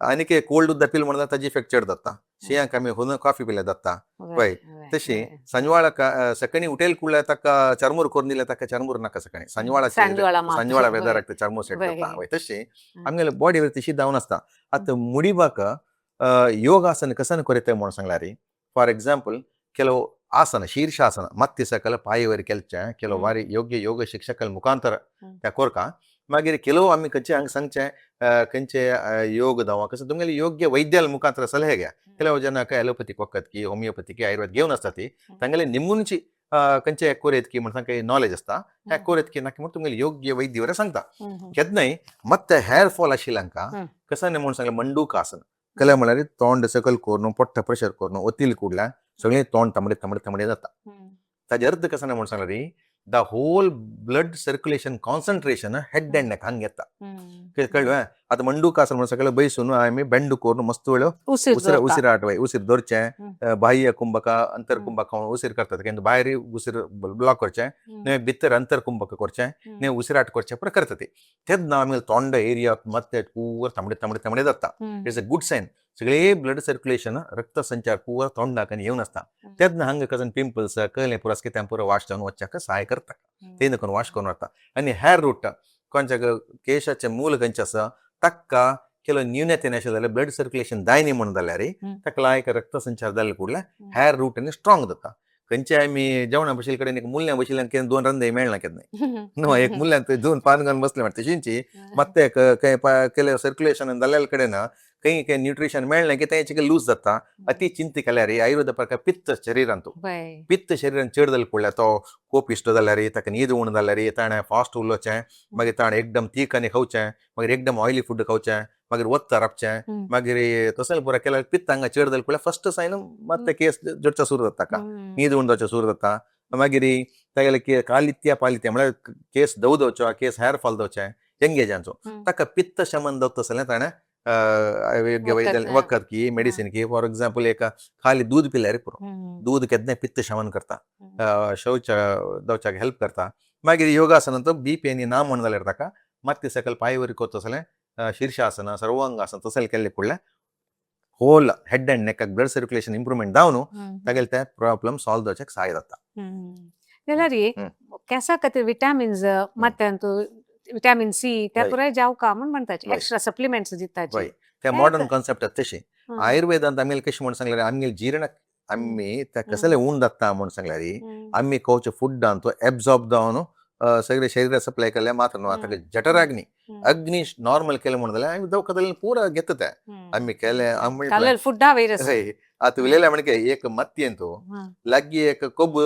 आनीक कोल्ड उदक पिल म्हणल्यार ताजी इफेक्ट चड जाता. शिंयांक आमी हुन कॉफी पिल्यार जाता. वय तशी सांजवाळा सकाळी उठेल कुडल्यार ताका चरमूर करून दिल्यार ताका चरमूर नाका सकाळी सांजवाळा सांजवाळा वेदराक चरमूर सेट जाता. वय तशी आमगेले बॉडीवर तशी जावन आसता. आतां मुडिबाक योगासन कसन करता म्हणून सांगल्यार फॉर एग्जाम्पल ಕೆಲವು ಆಸನ ಶೀರ್ಷಾಸನ ಮತ್ತೆ ಸಕಲ ಪಾಯವರಿ ಕೆಲ್ಚೆ ಕೆಲವು ವಾರಿ ಯೋಗ್ಯ ಯೋಗ ಶಿಕ್ಷಕರ ಮುಖಾಂತರ त्या कोरका. मागीर ಕೆಲವು आमी खंयचे हांगा सांगचे खंयचे योग जावं कसं तुमगेले योग्य वैद्याल मुखांतर सलहे घ्या. ಕೆಲವು ಜನಕ್ಕೆ ಅಲೋಪತಿಕ್ वखद होमिओपॅथी आयुर्वेद घेवन आसता ती तांगेले निमूनची खंयचे कोरेत की म्हण तांकां नॉलेज आसता ह्या कोरेत की नाका म्हण तुमगेले योग्य वैद्य सांगता. केन्नाय ಮತ್ತೆ हेअर फॉल आशिल्ल्या हांकां कसं न्ही म्हणून सांगलें मंडूकासन केलें म्हळ्यार तोंड सकयल करून पोट्ट प्रेशर करून ओतील कुडल्या सगळें तोंड तांबडे तांबडे तांबडे जाता. ताजे अर्थ कसो न्ही म्हणून सांगलें the whole blood circulation concentration head and neck हांग येता. कळ्ळें? आतां मंडूकासन म्हणून सगळें बैसून आमी बेंड करून मस्त वेळ उसिर उसिराट वय उसीर दवरचें, बाह्य कुंभक अंतर कुंभक उसीर करतात केन्ना भायर उसीर ब्लॉक करचें न्हय भितर अंतर कुंभक करचें न्हय उसिराट करचें पुरो करता ती. तेन्ना आमी तोंड एरिया ಮತ್ತೆ पूर तांबडे तांबडे तांबडे जाता. It's a good sign. सगळे ब्लड सर्क्युलेशन, रक्त संचार पुरा तोंडाक आनी येवन आसता. तेन्ना हांगा कसन पिंपल्स कळ्ळें पुरो कितें पुरो वाश जावन वचच्याक सहाय करता. तें करून वाश करून वता. आनी हेअर रूट कोणच्याक केशाचें मूल खंयचें आसा ताका केलो न्यूनतेन अशें जाल्यार ब्लड सर्क्युलेशन जायना म्हूण जाल्यार ताका लायक रक्त संचार जाले कुडले हेअर रूट आनी स्ट्रॉंग जाता. खंयचे आमी जेवणा बशिल्ले कडेन एक मुल्यां बशिल्ल्यान केन्ना दोन रंदे मेळना केन्नाय न्हू, एक मुल्यान थंय दोन पान घालून बसले म्हणटा तशींची ಮತ್ತೆ ಕೆಲವು ಸರ್ಕ್ಯುಲೇಷನ್ ದಲ್ಲಾल ಕಡೆನ ಕೈ ಕೈ ನ್ಯೂಟ್ರಿಷನ್ ಮೇಳನೆ तें चिके लूज जाता. अति चिंते केल्यार आयुर्वेद प्रकार पित्त शरीर अंतु पित्त शरीरान चड जालें पडल्यार तो कोपिश्ट जाल्यार, ताका न्हीद उण जाल्यार, ताणें फास्ट उलोवचें, मागीर ताणें एकदम तीख आनी खावचें, मागीर एकदम ऑयली फूड खावचें, मागीर वत्त राबचें, मागीर तसलें पुरा केल्यार पित्त हांगा चड जालें पडल्यार फर्स्ट सायन ಮತ್ತೆ केस जडच्या सुरू जाता ताका, न्हीद उण जावचें सुरू जाता. मागीर तागेले कालित्य पालित्य म्हळ्यार केस धव जावचो, केस हेअर फॉल जावचें यंग एजांचो ताका पित्त शमन जाता तसलें ताणें योग्य वखद, वैद्य वखद की मेडिसिन की. फॉर एग्जाम्पल एक खाली दूध पिल्यार पुरो, दूध केन्नाय पित्त शमन करता, शौच जावच्याक हेल्प करता. मागीर योगासन तो बीपी आनी ना म्हण जाल्यार ताका मात्ती सकयल पांय वयर करता तसलें शीर्षासन, सर्वांगासन तसलें केल्लें कुडल्यार होल हेड अँड नेकाक ब्लड सर्क्युलेशन इंप्रुवमेंट जावन तागेले ते प्रॉब्लम सॉल्व जावच्याक सहाय जाता. जाल्यार केंसा खातीर विटामिन्स ಮತ್ತೆ ಅಂತೂ विटामिन सी त्या पुराय जावका म्हूण म्हणटाचे, एक्स्ट्रा सप्लिमेंट्स दिताचे. ते मॉडर्न कॉन्सेप्ट आसा तशी. आयुर्वेदांत आमगेले कशें म्हूण सांगल्यार आमगेले जीर्ण आमी त्या कसले ऊन जाता म्हूण सांगल्यार आमी खावचे फुड्डान तो एब्जॉर्ब जावन सगळे शरीरा सप्लाय केल्यार मात्र न्हू. आतां जठराग्नी अग्नी नॉर्मल केलें म्हूण जाल्यार आमी दवखदाल्यान पुरा घेता ते आमी केलें आमी फुड्डा वैरस. आतां उलयल्या म्हणजे एक मत्ती लागीं एक कोब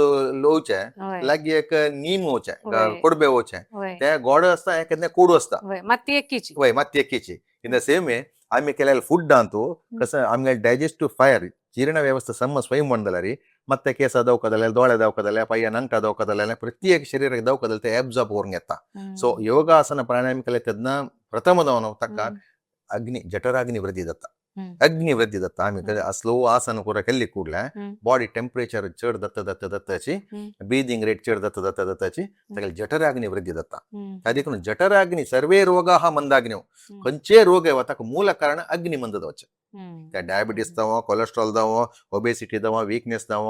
लोवचें, लागीं एक नीम वचें, कोडबे वचें, ते गोड आसता, केन्ना कोडू आसता. माती एकीची. वय, माती एकीची. इन the same way आमी केलेले फुड अंतू कसं आमगे डायजेस्टिव्ह फायर, ಜೀರ್ಣ ವ್ಯವಸ್ಥೆ ಸಮ ಸ್ವಯಂ जाल्यार ಮತ್ತೆ ಕೇಸ ದವಕದಲ್ಲ, ದೋಳೆ ದವಕದಲ್ಲ, ಪಯ್ಯ ನಂಟ ದವಕದಲ್ಲ, ಪ್ರತ್ಯೇಕ ಶರೀರಕ್ಕೆ ದವಕದಲ್ಲ ಅಬ್ಸಾರ್ಬ್ ಕರುಂಕ್ येता. ಸೊ ಯೋಗಾಸನ ಪ್ರಾಣಾಯಾಮ ಕಲಿತದ್ನ ಪ್ರಥಮದವನು ತಕ್ಕ ಅಗ್ನಿ ಜಠರಾಗ್ನಿ ವೃದ್ಧಿ ದತ್ತ, ಅಗ್ನಿ ವೃದ್ಧಿ ದತ್ತ. ಆಮೇಲೆ ಆ ಸ್ಲೋ ಆಸನ ಕೂಡ ಕಲ್ಲಿ ಕೂಡಲೇ ಬಾಡಿ ಟೆಂಪರೇಚರ್ ಚಡ್ ದತ್ತ ದತ್ತ ದತ್ತಚಿ, ಬ್ರೀದಿಂಗ್ ರೇಟ್ ಚಡ್ ದತ್ತ ದತ್ತ ದತ್ತಚಿ ತಗಲ್ ಜಠರಾಗ್ನಿ ವೃದ್ಧಿ ದತ್ತ. ಅದಕ್ಕೆ ಜಠರಾಗ್ನಿ ಸರ್ವೇ ರೋಗಾಹ ಮಂದಾಗ್ನಿ, ಕಂಚೇ ರೋಗ ತಕ್ಕ ಮೂಲ ಕಾರಣ ಅಗ್ನಿ ಮಂದದವಚ್ಚ. ಡಯಾಬಿಟಿಸ್ ದವ, ಕೊಲೆಸ್ಟ್ರಾಲ್ ದವ, ಒಬೆಸಿಟಿ ದವ, ವೀಕ್ನೆಸ್ ದವ,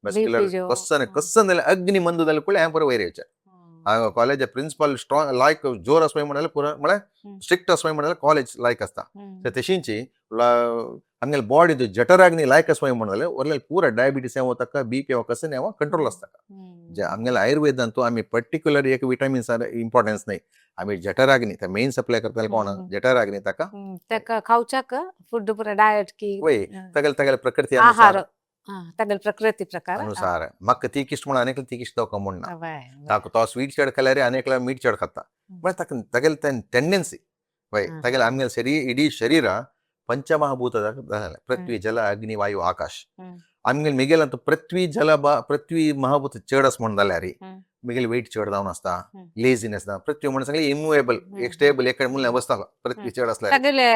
ಮಸ್ಕ್ಯುಲರ್ ಕಸ್ಸನ ಕಸ್ಸಂದಲ್ಲಿ ಅಗ್ನಿ ಮಂದದಲ್ಲಿ ಕೂಡ ಹ್ಯಾಂಪರ್ ವೈರಿ. ಕಾಲೇಜ್ ಪ್ರಿನ್ಸಿಪಾಲ್ ಸ್ಟ್ರಾಂಗ್ लायक जोर असवाय म्हणाले पुरा म्हळ्यार स्ट्रिक्ट असवाय म्हणाले कॉलेज लायक आसता. तशींची आमगेले बॉडी जठराग्नी लायक असवाय म्हणाले वरले पुरा डायबिटीस ताका, बीपी कसं हांव कंट्रोल आसता. जे आमगेले आयुर्वेदांतू आमी पर्टिक्युलर एक विटामिन्स इम्पॉर्टन्स नाही, आमी जठराग्नी ते मेन सप्लाय करताले कोण जठराग्नी ताका ताका खावच्याक फूड पुरा डायट की वय तागेले तागेले प्रकृती आहार तागेले प्रकृती प्रकार अनुसार. म्हाका तीख इश्ट म्हणून अनेकला तीख इश्ट जावका म्हूण ना, ताका तो स्वीट चड खाल्यार अनेकला मीठ चड खाता, म्हळ्यार ताका तागेले ते टेंडन्सी वय. तागेले आमगेले शरीर इडी शरीर पंचमहाभूत जालें, पृथ्वी जल अग्नी वायू आकाश. आमगेले मिगेल पृथ्वी जल पृथ्वी महाभूत चड आसा म्हूण जाल्यार मिगेले वेट चड जावन आसता, लेझीनेस ना. पृथ्वी म्हणून सांगले इमुवेबल, एक स्टेबल एक म्हणल्यार बसता पृथ्वी चड आसल्यार. तागेले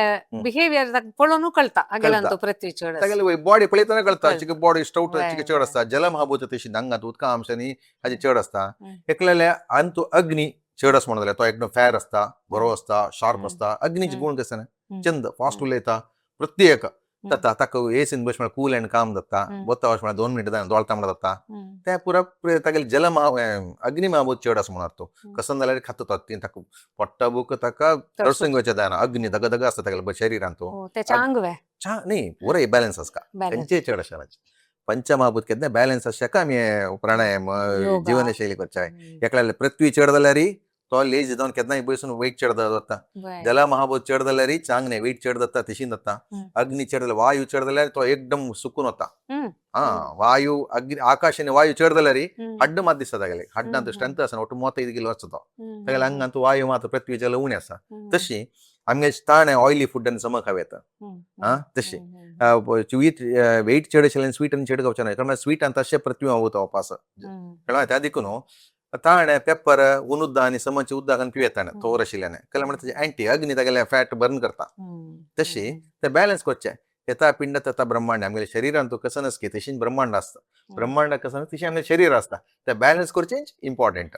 बिहेवियर पळोवन कळटा आगेले पृथ्वी चड. तागेले बॉडी पळयतना कळटा चिके बॉडी स्टौट चिके चड आसता. जल महाभूत तशी अंगात उदका अंशांनी हाजे चड आसता. एकल्याले अंतू अग्नी चड आसा म्हणून जाल्यार तो एकदम फॅर आसता, बरो आसता, शार्प आसता. अग्नीचे गुण कशें चंद फास्ट उलयता, प्रत्येक जाता ताका एसीन बस म्हळ्यार कूल अँड काम जाता, बोत्ता वच म्हळ्यार 2 मिनटां जायना दोळता म्हळ्यार जाता. ते पुरा तागेले जल अग्नी महाभूत चड आसा म्हणून तो कसन जाल्यार खाता तो ताका पोट्टा बूक ताका तळसूंक वचें जायना, अग्नी दग दग आसता तागेले शरिरान तो. तेच्या आंग वे न्ही पुरा बॅलन्स आसता खंयचेय चड आसना. पंचमहाभूत केन्ना बॅलन्स आसता आमी प्राणायाम जीवनशैली करच्या एकल्याले पृथ्वी चड जाल्यार तो लेजी जावन केन्नाय बसून वेट चड जाता. जल महाभूत चड जाल्यार चांगणे वेट चड जाता तशी जाता. अग्नी चड जाल्यार वायू चड जाल्यार तो एकदम सुकून वता. हा वायू अग्नी आकाश आनी वायू चड जाल्यार हड्ड मात दिसता तागेले, हड्डांत स्ट्रेंथ आसना, ಒಟ್ಟು 35 किलो आसता तो तागेले अंगांत वायू मात पृथ्वी जल उणें आसा. तशी आमगे ताणें ऑयली फूड आनी सम खावं येता. हा तशी स्वीट वेट चड आशिल्ल्यान स्वीट आनी चड खावचें ना, कारण स्वीट आनी तशें पृथ्वी महाभूत वापास कळ्ळें. त्या देखून ताणें पेपर उनुद्दा आनी समचे उदक आनी पिवयता थोर आशिल्ल्यान कळ्ळें म्हणल्यार ताजें अँटी अग्नी तागेलें फॅट बर्न करता. तशी ते बॅलन्स करचें. यथा पिंड तथा ब्रह्मांड, आमगेले शरीरान तूं कसं नसकी तशीच ब्रह्मांड आसता, ब्रह्मांड कसं तशें आमगेलें शरीर आसता, ते बॅलन्स करचें इम्पॉर्टंट.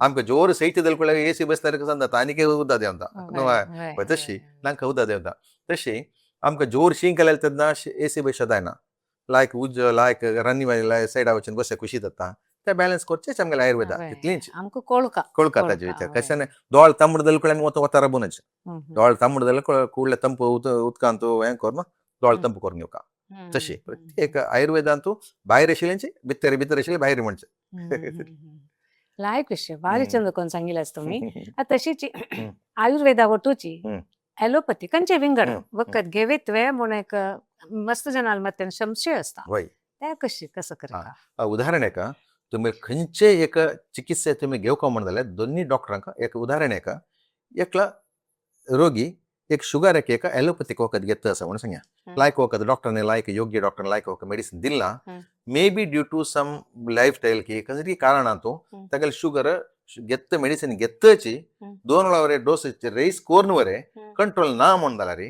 आमकां जोर शैत्य जालें एसी बसल्यार कसं जाता आनीक उदक देंवता न्हू, तशी नांकां उदक देंवता. तशी आमकां जोर शीं केल्यार तेन्ना एसी बशे जायना, लायक उज लायक रनी सायडा वचून बसे खुशी जाता, ते बॅलन्स करचेच आमगेले आयुर्वेदा तितलीच आमकां कोळका कोळका ताजे विचार कशें दोळ तांबड जाल्यार आमी वता वता राबूनच दोळ तांबड जाल्यार कुडले ತಂಪು उदकांत हें करून दोळ ತಂಪು करून घेवका. तशी प्रत्येक आयुर्वेदांतू भायर आशिल्लेंची भितर भितर आशिल्ले भायर म्हणचे. लायक विषय भारी चंद कोण सांगितलंस तुम्ही. तशीच आयुर्वेदा वटूची ॲलोपॅथी कंचे विंगड वखद घेवेत वे म्हणून एक मस्त जणांना मत्यान संशय असता, त्या कशी कसं करता? उदाहरण एका तुम्ही खंयचे एक चिकित्से तुम्ही घेवका म्हण जाल्यार दोन्ही डॉक्टरांक एक उदाहरण एका एकला रोगी एक शुगर एक ॲलोपॅथिक वखद घेतलं असं म्हणून सांगा, लायक वखद डॉक्टरने लायक योग्य डॉक्टर लायक वखद मेडिसिन दिला, may be due to some life style की खंयतरी कारणान तो तागेले शुगर घेत मेडिसिन घेतची दोन वरे डोस रैस कोर्न वरे कंट्रोल ना म्हण जाल्यार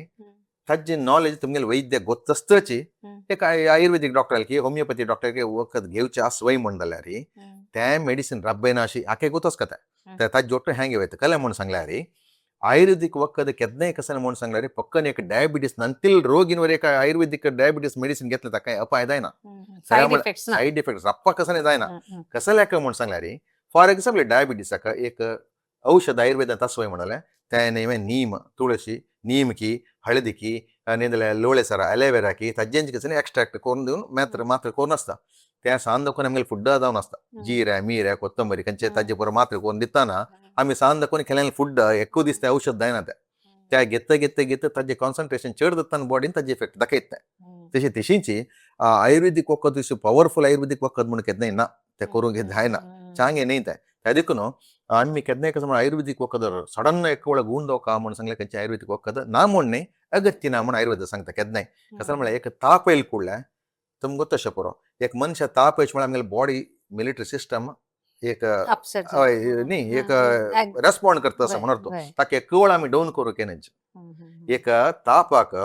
ताजी नॉलेज तुमगेले वैद्य गोत्तस्तची एक आयुर्वेदिक डॉक्टर की होमिओपॅथी डॉक्टर की वखद घेवचे आसवय म्हण जाल्यार ते मेडिसिन रब्बेना अशी आखे गोतोच कथा ताजे जोट्टो हँगे वयता. कले म्हण सांगल्यार आयुर्वेदिक वखद केन्नाय कशें म्हण सांगल्यार पक्कन एक डायबिटीस नंतील रोगीन एक आयुर्वेदिक डायबिटीस मेडिसिन घेतले ताका अपाय जायना, सायड इफेक्ट रप्पा कसं जायना. कसं लेख म्हण सांगल्यार फॉर एक्झाम्पल डायबिटीसाक एक औषध आयुर्वेदांत आसवय म्हणाले तें नीम तुळशी नीम की हळदी की आनी लोळे सर एलोवेरा की ताजेंचे कसं एक्स्ट्राक्ट करून दिवन मात्र मात्र करून आसता. त्या सांज दाखोवन आमगेले फुड्ड जावन आसता जिरे मिरे कोथंबरी खंयचे ताजे पुरो मात्र करून दिताना आमी सांज दाखोवन केल्यान फुड्ड एकू दीस ते औषध जायना ते त्या घेत घेत घेत ताजे कॉन्सन्ट्रेशन चड जाता बॉडीन ताजे इफेक्ट दाखयता. तशें तशींची आयुर्वेदीक वखद पॉवरफुल आयुर्वेदीक वखद म्हणून केन्नाय ना ते करूंक जायना चांगे न्ही तें. त्या देखून आमी केन्नाय कसं म्हण आयुर्वेदीक वखद सडन एक वेळा गूण दवका म्हण सांगलें खंयचें आयुर्वेदीक वखद ना म्हण न्ही अगत्य ना म्हण आयुर्वेद सांगता केन्नाय. कसं म्हळ्यार एक ताप येयल कुडल्या तुमकां तशें पुरो एक मनशा ताप येयच म्हळ्यार आमगेले बॉडी मिलिटरी सिस्टम एक हय न्ही एक रेस्पॉन्ड करता असं म्हणून ताका एक वेळ आमी डावन करूंक येना. एक तापाक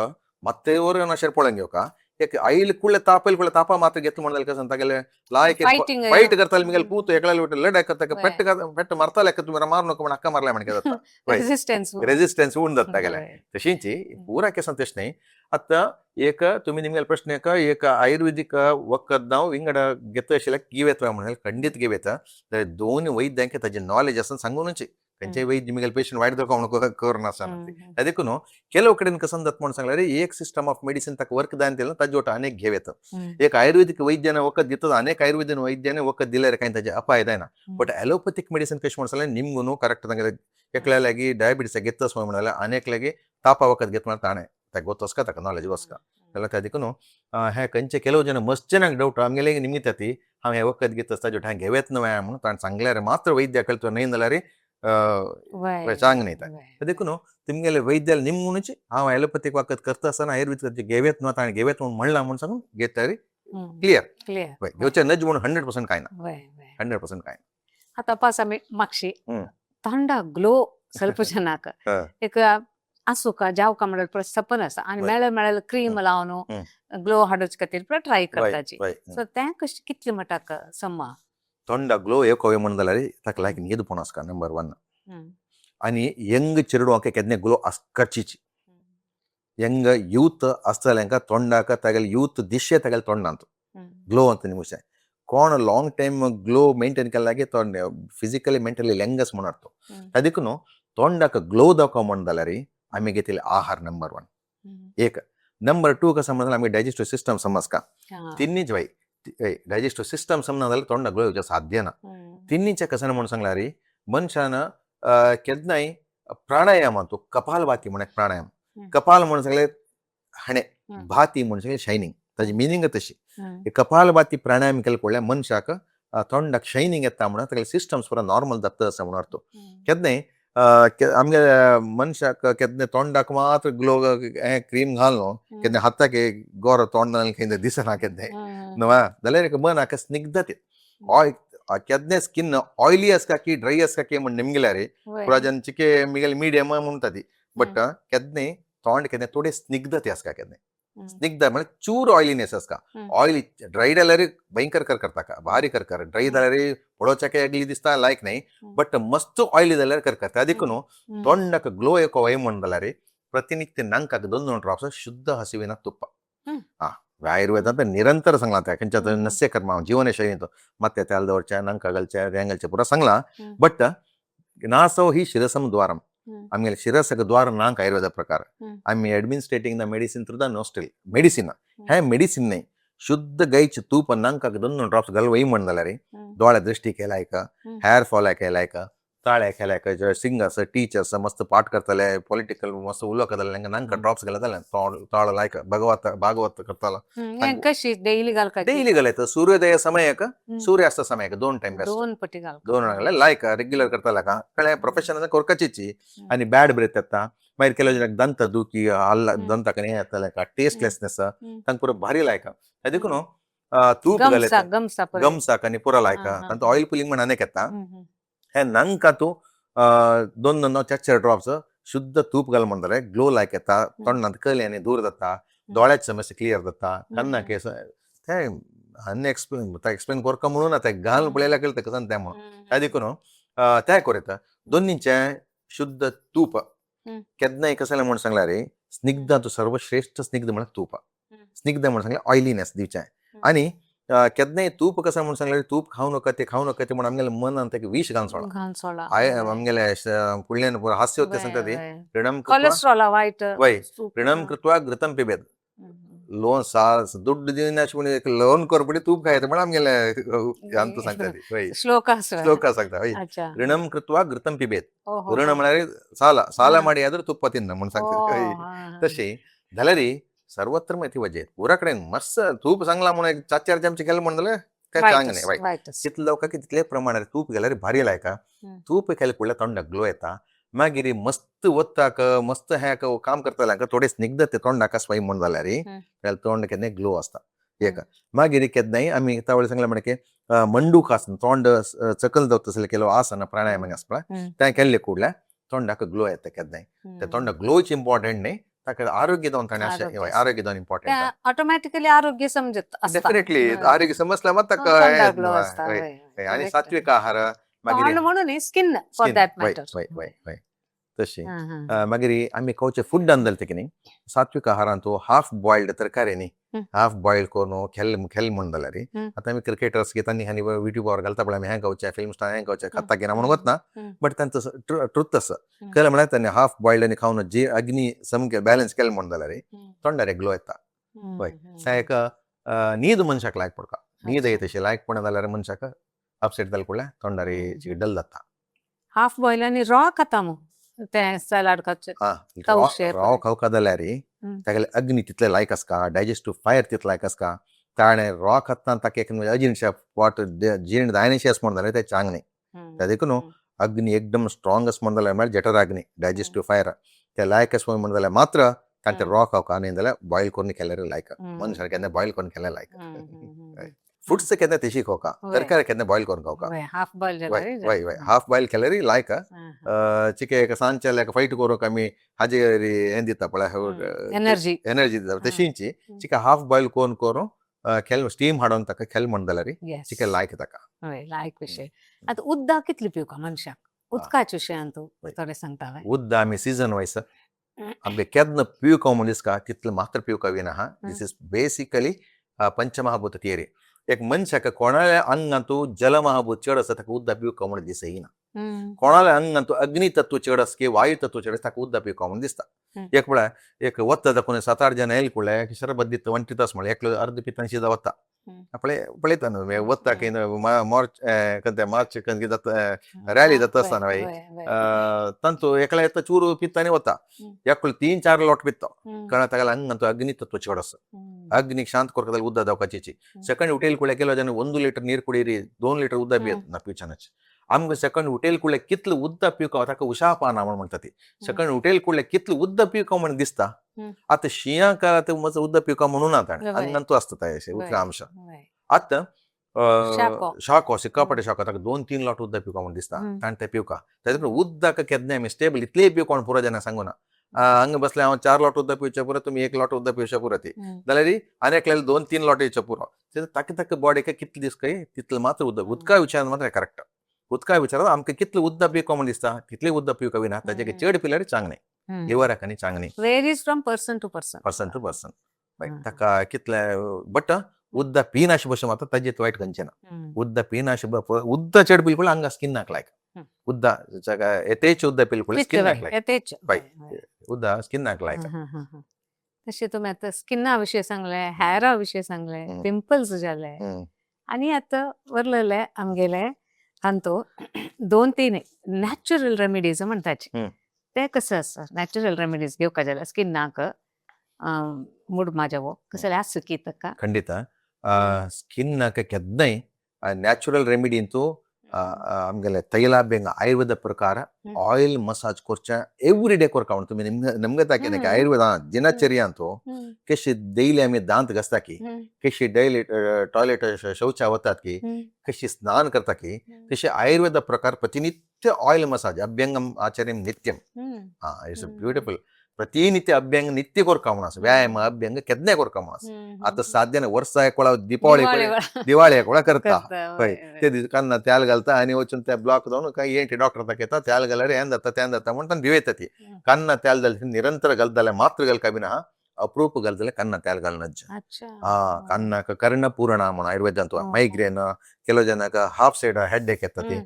ಮತ್ತೆ अशें पळोवन घेवका एक आयल कुडले ताप येयल कुडले तापा मात्र घेतलं म्हण कसं तागेले लायक फायट करताले मिगेले पूत एकल्या लढाय करता पेट्ट पेट्ट मारताले तुमी मारू नका म्हण अक्का मारल्या म्हण जाता रेजिस्टन्स रेजिस्टन्स उण जाता तागेले. तशींची पुरा केसान तशें न्ही. आतां एक तुमी निमगेले प्रश्न एक आयुर्वेदीक वखद नांव विंगड घेत आशिल्ल्याक घेवं म्हणल्यार खंडीत घेवं येता. जाल्यार दोन वैद्यांक ताजें नॉलेज आसा सांगूनच खंयचे वैद्य मिगेले पेशंट वायट दवरता म्हणून करनासना. देखून ಕೆಲವು ಕಡೆ कसं जाता म्हणून सांगल्यार एक सिस्टम ऑफ मेडिसिन ताका वर्क जायना दिलें ताजे वटा अनेक घेवं येता. एक आयुर्वेदीक वैद्यान वखद दिता अनेक आयुर्वेदीन वैद्याने वखद दिल्यार कांय ताजें अपाय जायना. बट ॲलोपॅथीक मेडिसिन कशें म्हणून सांगल्यार निमगून करेक्ट तांगेले एकल्या लागी डायबिटीस घेतच म्हणाल्यार अनेक लागी तापा वखद घेत म्हळ्यार ताणें ताका गोतोसका ताका नॉलेज वसका जाल्यार त्या देखून हे खंयचे ಕೆಲವು जन मस्त जणांक डावट आमगेले निमित्त ती हांव हें वखद घेत आसता ताजे हांवें घेवं येत न्हय म्हणून ताणें सांगल्यार मात्र वैद्य कळतो न्हय जाल्यार चांग न्ही तें. देखून तुमगेले वैद्याला निमगुनूच हांव ॲलोपॅथीक वखद करता आसतना आयुर्वेदीक घेवं न्हय ताणें घेवं म्हणून म्हणलां म्हणून सांगून घेतल्यार क्लियर क्लियर हय घेवचें नज म्हणून 100% कांय ना, 100% कांय ना. आतां पास आमी मागशी थंडा ग्लो ಸ್ವಲ್ಪ ಜನಾಕ एक आसूका जावका म्हणल्यार परत सपन आसा आनी मेळ्ळे मेळ्ळे क्रीम लावन ग्लो हाडूचे खातीर परत ट्राय करताची. सो तें कशें कितलें म्हणटा समा तोंडा ग्लो येवंक म्हणून जाल्यार ताका लायक न्हीद पोवन आसता नंबर 1. आनी यंग चेडवांक केन्ना ग्लो आसकाचीच यंग यूथ आसतल्यांका तोंडाक तागेले यूथ दिशे तागेले तोंडांत ग्लो ಅಂತ ನಿಮಿಷ कोण लांग टायम ग्लो मेंटेन केल्यागे तो फिजिकली मेंटली यंगस म्हणून अर्थ. ಅದಕ್ಕೂ तोंडाक ग्लो दाखोवंक म्हण जाल्यार आमी घेतिल्ले आहार नंबर 1 एक. नंबर 2 कसं म्हण आमी डायजेस्टिव्ह सिस्टम समजका तिन्हीच बाय डायजेस्टिव्ह सिस्टम समजना जाल्यार तोंडाक ग्लो येवचें साध्य ना. तिन्हीचे कसं म्हणून सांगल्यार मनशान केन्नाय प्राणायाम तो कपालभाती म्हण एक प्राणायाम कपाल म्हणून सांगले हाणें भाती म्हणून सांगले शायनींग ताजी मिनींग तशी कपालभाती प्राणायाम केले पळोवल्यार मनशाक तोंडाक शायनींग येता म्हणून तागेले सिस्टम्स पुरा नॉर्मल जाता असं म्हणून अर्थ. केन्नाय आमगे मनशाक केन्ना तोंडाक मात्र ग्लो हें क्रीम घालून केन्ना हाताक गोरो तोंड खंय दिसना केन्नाय न्हय जाल्यार एक मनाक स्निग्धते ऑयल केन्ना स्किन ऑयली आसता की ड्राय आसता की म्हण निमगेल्यार पुरा जन चिके मिगेले मीडियम म्हणटा ती बट केन्नाय तोंड केन्ना थोडे स्निग्धते आसता केन्नाय स्निग्ध म्हळ्यार चूर ऑयलीनेस आसता. ऑयली ड्राय जाल्यार भयंकर कर करता भारी कर कर ड्राय जाल्यार पळोवच्याक अगली दिसता लायक न्ही बट मस्त ऑयली जाल्यार कर करता. देखून तोंडाक ग्लो येवंक वय म्हण जाल्यार ಪ್ರತಿನಿತ್ಯ ನಂಕಾಗ ದೊಂದು ಡ್ರಾಪ್ಸ್ ಶುದ್ಧ ಹಸುವಿನ ತುಪ್ಪ. ಹ್ಮ್. ಆ ಆಯುರ್ವೇದ ಅಂತ ನಿರಂತರ ಸಂಗ್ಲಾ ಕಂಚ ಹ್ಮ್. ನಸ್ಯ ಕರ್ಮ ಜೀವನ ಶೈಲಿ ಅಂತ ಮತ್ತೆ ತೆಲ್ದವರ್ಚ ನಂಕಾಗಲ್ಚ ರ್ಯಾಂಗಲ್ಚ ಪೂರ ಸಂಗ್ಲಾ. ಹ್ಮ್. ಬಟ್ ನಾಸೋ ಹಿ ಶಿರಸಂ ದ್ವಾರಂ. ಹ್ಮ್. ಆಮೇಲೆ ಶಿರಸಕ ದ್ವಾರ ನಾಂಕ್ ಆಯುರ್ವೇದ ಪ್ರಕಾರ. ಹ್ಮ್. I am administrating the medicine through the nostril medicine. Hmm. ಹೇ ಮೆಡಿಸಿನ್ ನೇ ಶುದ್ಧ ಗೈಚ್ ತೂಪ ನಂಕಾಗ ದೊಂದು ಡ್ರಾಪ್ಸ್ ಗಲ್ ವೈ ಮಂಡಲ ರೀ. ಹ್ಮ್. ದೋಳೆ ದೃಷ್ಟಿ केलायक, हम्म. हेअर फॉल केलायक, ताळे केलायक, सिंगर्स टीचर्स मस्त पाठ करतले, पॉलिटिकल मस्त उलो करतले, ನಂಗೆ ನಂಗೆ ಹ್ಮ್. ಡ್ರಾಪ್ಸ್ गेले ತಾಳ लायक ಭಗವತ್ ಭಾಗವತ್ करताला. हें कशी डेली घालपाची? ಡೈಲಿ घालायचं सूर्योदय समयक, हम्म. सूर्यास्त समयक दोन टाइम बेस्ट. दोन पटी घालका. दोन लायक रेग्युलर करताला का कळ्ळें प्रोफेशन कोरकाचीची. हम्म. आनी बॅड ब्रेथ येता, मागीर ಕೆಲವು ಜನಕ್ಕೆ ದಂತ ದೂಕಿ ಅಲ್ಲ ಹ್ಮ್. ದಂತ ಕನೆ येतले, ಟೇಸ್ಟ್ಲೆಸ್ನೆಸ್ हम्म. तांकां पुरो भारी लायक. देखून तूप गमसा घालयता गमसा परत. गमसाक आनी पुरो लायक. हा, हा. तांकां ऑयल पुलिंग म्हण आनीक येता. हम्म, हम्म. हे नंका तूं दोन दोन चार चार ड्रॉप्स शुद्ध तूप घाल म्हणटले ग्लो लायक येता, तोंडांत कली आनी दूर जाता, दोळ्याची समस्या क्लियर जाता, कन्ना केस ते अनएक्सप्लेन एक्सप्लेन करका म्हणून ते घाल पळयल्यार कळटा कसं तें म्हणून. हम्म. ते देखून तें करूं येता दोन्हीचें शुद्ध तूप. हम्म. केन्नाय कसलें म्हूण सांगल्यार रे स्निग्ध तूं सर्वश्रेष्ठ स्निग्ध म्हळ्यार तूप. हम्म. स्निग्ध म्हूण सांगल्यार ऑयलीनेस दिवचें. आनी केन्नाय तूप कसं म्हूण सांगल्यार तूप खावं नका ते खावं नका ते म्हूण आमगेल्या मनान तेका विश घालून सोडला. घालून सोडला. I आमगेले फुडल्यान हास्य होते सांगता ती ऋणम कृत्वा कोलेस्ट्रॉल वायट. वय सूप. ऋणम कृत्वा घृतम पिबेत. हम्म. लोन सा दुड्ड दिनाश लोन करपडी तूप खायत म्हण आमगेले अंत सांगता ती वय. श्लोक आसा. ಶ್ಲೋಕ सांगता वय. अच्छा. ಋಣಂ ಕೃತ್ವಾ घೃತಂ ಪಿಬೇತ್. हो, हो, ಋಣ हो. म्हळ्यार साಲ ಸಾಲ हा. ಮಾಡಿ ಆದ್ರೂ ತುಪ್ಪ ತಿನ್ನ म्हणून हो, सांगता वय. हा, हा. तशी जाल्यार सर्वत्र माहिती वजेत पुरा कडेन मस्त तूप सांगला म्हणून एक चार चार चमचे केले म्हणून जाल्यार काय चांग वायटच, न्ही वायट. वायटच. तितले लोकांक तितले प्रमाणात तूप गेल्यार भारी लायका. हम्म. तूप केले कुडल्या तोंडाक ग्लो येता, मागीर मस्त वताक मस्त हें काम करता थोडे स्निग्ध ते तोंडाक स्वाय म्हण जाल्यार हम्म. जाल्यार तोंड केन्नाय ग्लो आसता एक. मागीर केन्नाय आमी तावळ सांगलें म्हणके मंडूक आसन तोंड चकल दवरता तसलें केलो आसन प्राणायाम आसता पळय हम्म. तें केल्लें कुडल्या तोंडाक ग्लो येता केन्नाय. हम्म. ते तोंडाक ग्लोच इम्पॉर्टंट न्ही, ताका आरोग्य जावन ताणें अशें आरोग्य. हय, आरोग्य जावन इम्पॉर्टंट. त्या ऑटोमॅटिकली आरोग्य समजत आसता. डेफिनेटली हय. आरोग्य समजल्यार मात ताका तोंडाक ग्लो आसता. हय, हय, हय. आनी correct. सात्विक आहार मागीर तोंड म्हणून स्किन फॉर skin, that वय मॅटर. वय वय वय तशी. मागीर आमी खावचे फूड अंदलते की न्ही सात्विक आहारांत हाफ बॉयल्ड तरकारी न्ही, हम्म. हाफ बॉयल करून खेल खेल म्हण जाल्यार हम्म. आतां आमी क्रिकेटर्स घेता न्ही आनी युट्यूबार घालता पळय आमी हें खावचें फिल्म स्टार हें खावचें खाता घेना म्हणून वतना. हम्म. बट तांचो ट्रुथ आसा. हम्म. केलें म्हळ्यार तांणी हाफ बॉयल्ड आनी खावन जी अग्नी सामकें बॅलन्स केलें म्हण जाल्यार तोंडार ग्लो येता. वय. एक न्हीद मनशाक लायक पडटा, न्हीद येता तशी लायक पडना जाल्यार मनशाक अपसेट जालें कुडल्या तोंडार डल जाता. हाफ बॉयल आनी रॉ खाता मग ते सॅलाड खावचे. हा तवशे राव खावका जाल्यार हम्म. तागेले अग्नी तितले लायक आसता, डायजेस्टिव्ह फायर तितले लायक आसता. ताणें रॉ खाता ताका एक अजीर्ण पोट जीर्ण जायनाशें आसा म्हण जाल्यार तें चांग न्ही. हम्म. देखून हम्म. अग्नी एकदम स्ट्रॉंग आसा म्हण जाल्यार म्हळ्यार जठराग्नी डायजेस्टिव्ह फायर ते लायक आसा म्हण जाल्यार मात्र तांचे हम्म. रॉ खावका न्ही जाल्यार बॉयल करून केल्यार लायक. हम्म. मनशान केन्ना बॉयल करून केल्यार लायक. हम्म, हम्म, हम्म. फ्रुट्स केन्ना तशी खावका, वय. तरकारी केन्ना बॉयल करून खावका. वय, हाफ बॉयल वय जाल्यार. वय वय हाफ बॉयल केल्यार लायक. चिके एक सांजचे एक फायट करूंक आमी हाजे हें दिता पळय एनर्जी. एनर्जी दिता तशींची हम्म. चिका हाफ बॉयल करून करून खेल स्टीम हाडून ताका खेल म्हण जाल्यार येस. चिके लायक ताका. वय, लायक विशय. आतां उदक कितली पिवका मनशाक उदकाच्या विशयान तूं वय. थोडें सांगता वय? उद्द आमी सिजन वायज आमगे केन्ना पिवका म्हण दिसता तितलें मात्र पिवका विना हा. This is basically पंचमहाभूत थियरी. एक मनशाक कोणाल्या आंगांतू जलमहाभूत चड आसा ताका उद्दा पिवका म्हण दिसना. हम्म. कोणाल्या आंगांतू अग्नितत्व चड आसा की वायु तत्व चड आसा ताका उद्दा पिवका म्हण दिसता. हम्म. एक म्हळ्यार एक वता दाखोवन सात आठ जाण येयले कुडले शरबत दिता वण्टीत आसा म्हळ्यार एकलो अर्द पिता आनी शिदा वता. हम्म. पळय पळयता न्हू वता की मार्च खंय मार्च खंय जाता रॅली जाता आसतना वय, वय. वय, वय. तांचो एकल्या येता चूर पिता आनी वता. हम्म. एकलो तीन चार लोट पिता. हम्म. कारण तागेल्या अंगांत अग्नितत्व चड आसा. हम्म. ಅಗ್ನಿಗೆ ಶಾಂತ ಕೊರಕದಲ್ಲಿ ಉದ್ದ ದವಕಾಚೇಚಿ ಸೆಕೆಂಡ್ ಉಟೇಲ್ ಕುಳೆ ಕೆಲವು ಜನ 1 ಲೀಟರ್ ನೀರು ಕುಡೀರಿ 2 ಲೀಟರ್ ಉದ್ದ ಹ್ಮ್. ನಾ ಪಿವಚಾನच आमकां सेकंड उटेल कुडले कितले उद्दा पिवका ताका उशापान म्हण म्हणटा ती सेकंड उटेल कुडले कितले उद्दा पिवका म्हण दिसता. हम्म. आतां शिंयाक आतां म्हजो उद्दा पिवका म्हणून ना ताणें वय. अंगान आसता तें वय. उदका अंश. वय. आतां शाको. शाको सिक्कापटे शाको ताका 2-3 लोट उद्दा पिवका म्हण दिसता. हम्म. ताणें तें पिवका तेजे उद्दाक केन्नाय आमी स्टेबल इतलेय पिवका म्हण पुरो जाणा सांगू ना. हांगा बसले हांव 4 लोट उद्दा पिवचे पुरो तुमी 1 लोट उद्दा पिवचे पुरो ती हम्म. जाल्यार आनी एकल्याले 2-3 लोट येवचे पुरो ते ताका ताका बॉडीक कितले दीस काय तितले मात्र उदक उदका विचारान मात्र करेक्ट. उदका विचारान आमकां कितले उदक पिवका म्हण दिसता तितले उदक पिवका विना ताजे हम्म. चड पिल्यार चांग न्ही. लिवराक आनी चांग न्ही. Varies from person to person. Person to person. ताका कितले बट उद्दा पिनाश भशेन मात ताजें वायट खंयचें ना. उद्दा पिनाश उद्दा चड पिल पळय हांगा स्किनाक लायक. उद्दा येतेच उद्दा पिल पळय स्किनाक लायक. येतेच. बाय उद्दा स्किनाक लायक. तशें तुमी आतां स्किना विशयी सांगलें, हेरा विशयी सांगलें, पिंपल्स जाले आनी आतां वरलेले आमगेले हांतो 2-3 नॅचरल रेमिडीज म्हणटाचे ते कशें आसा? नॅचरल रेमिडीज घेवपा जाल्यार स्किनाक मुडमा जावो कसले आसा की ताका? ಖಂಡಿತ ಸ್ಕಿನ್ನಾಕ ಕೆದ್ದೈ ನ್ಯಾಚುರಲ್ ರೆಮಿಡಿ ಅಂತೂ ಆಮೇಲೆ ತೈಲಾಭ್ಯಂಗ ಆಯುರ್ವೇದ ಪ್ರಕಾರ ಆಯಿಲ್ ಮಸಾಜ್ ಕೊರ್ಚ ಎವ್ರಿ ಡೇ ಕೊರ್ಕ ಉಂಟು. तुमी ನಿಮ್ಗೆ ನಮ್ಗೆ ತಾಕಿನ ಆಯುರ್ವೇದ ದಿನಚರ್ಯ ಅಂತೂ कशी डेली आमी दांत घासता की, कशी डेली टॉयलेट शौचा वतात की, कशी स्नान करता की, तशी आयुर्वेद प्रकार प्रतिनित्य ऑयल मसाज अभ्यंगम आचर्यम नित्यम. It's beautiful. ಪ್ರತಿನಿತ್ಯ ಅಭ್ಯಂಗ ನಿತ್ಯ ಕೊರ್ಕ म्हण, ವ್ಯಾಯಾಮ ಅಭ್ಯಂಗ ಕೆದ್ನೆ ಕೊರ್ಕ म्हण. आता साध्य नाही, वर्सा एक वेळा दिपावळी दिवाळी एक वेळा करता हय, ते दीस कान्ना तेल घालता आनी वचून त्या ब्लॉक जावन काय ఏంటి डॉक्टर दाखयता, तेल घाल्यार हें जाता तें जाता म्हणून भिवेता ती. कन्ना तेल जालें निरंतर घालत जाल्यार मात्र घालका बी ना, अप्रूप घालत जाल्यार कन्ना तेल घालनच. कन्नाक कर्णपूर्ण म्हणून आयुर्वेदांत मೈग्ರೇನ್, ಕೆಲವು ಜನಕ್ಕೆ ಹಾಫ್ ಸೈಡ್ ಹೆಡ್ ಏಕ್ ಎತ್ತತಿ,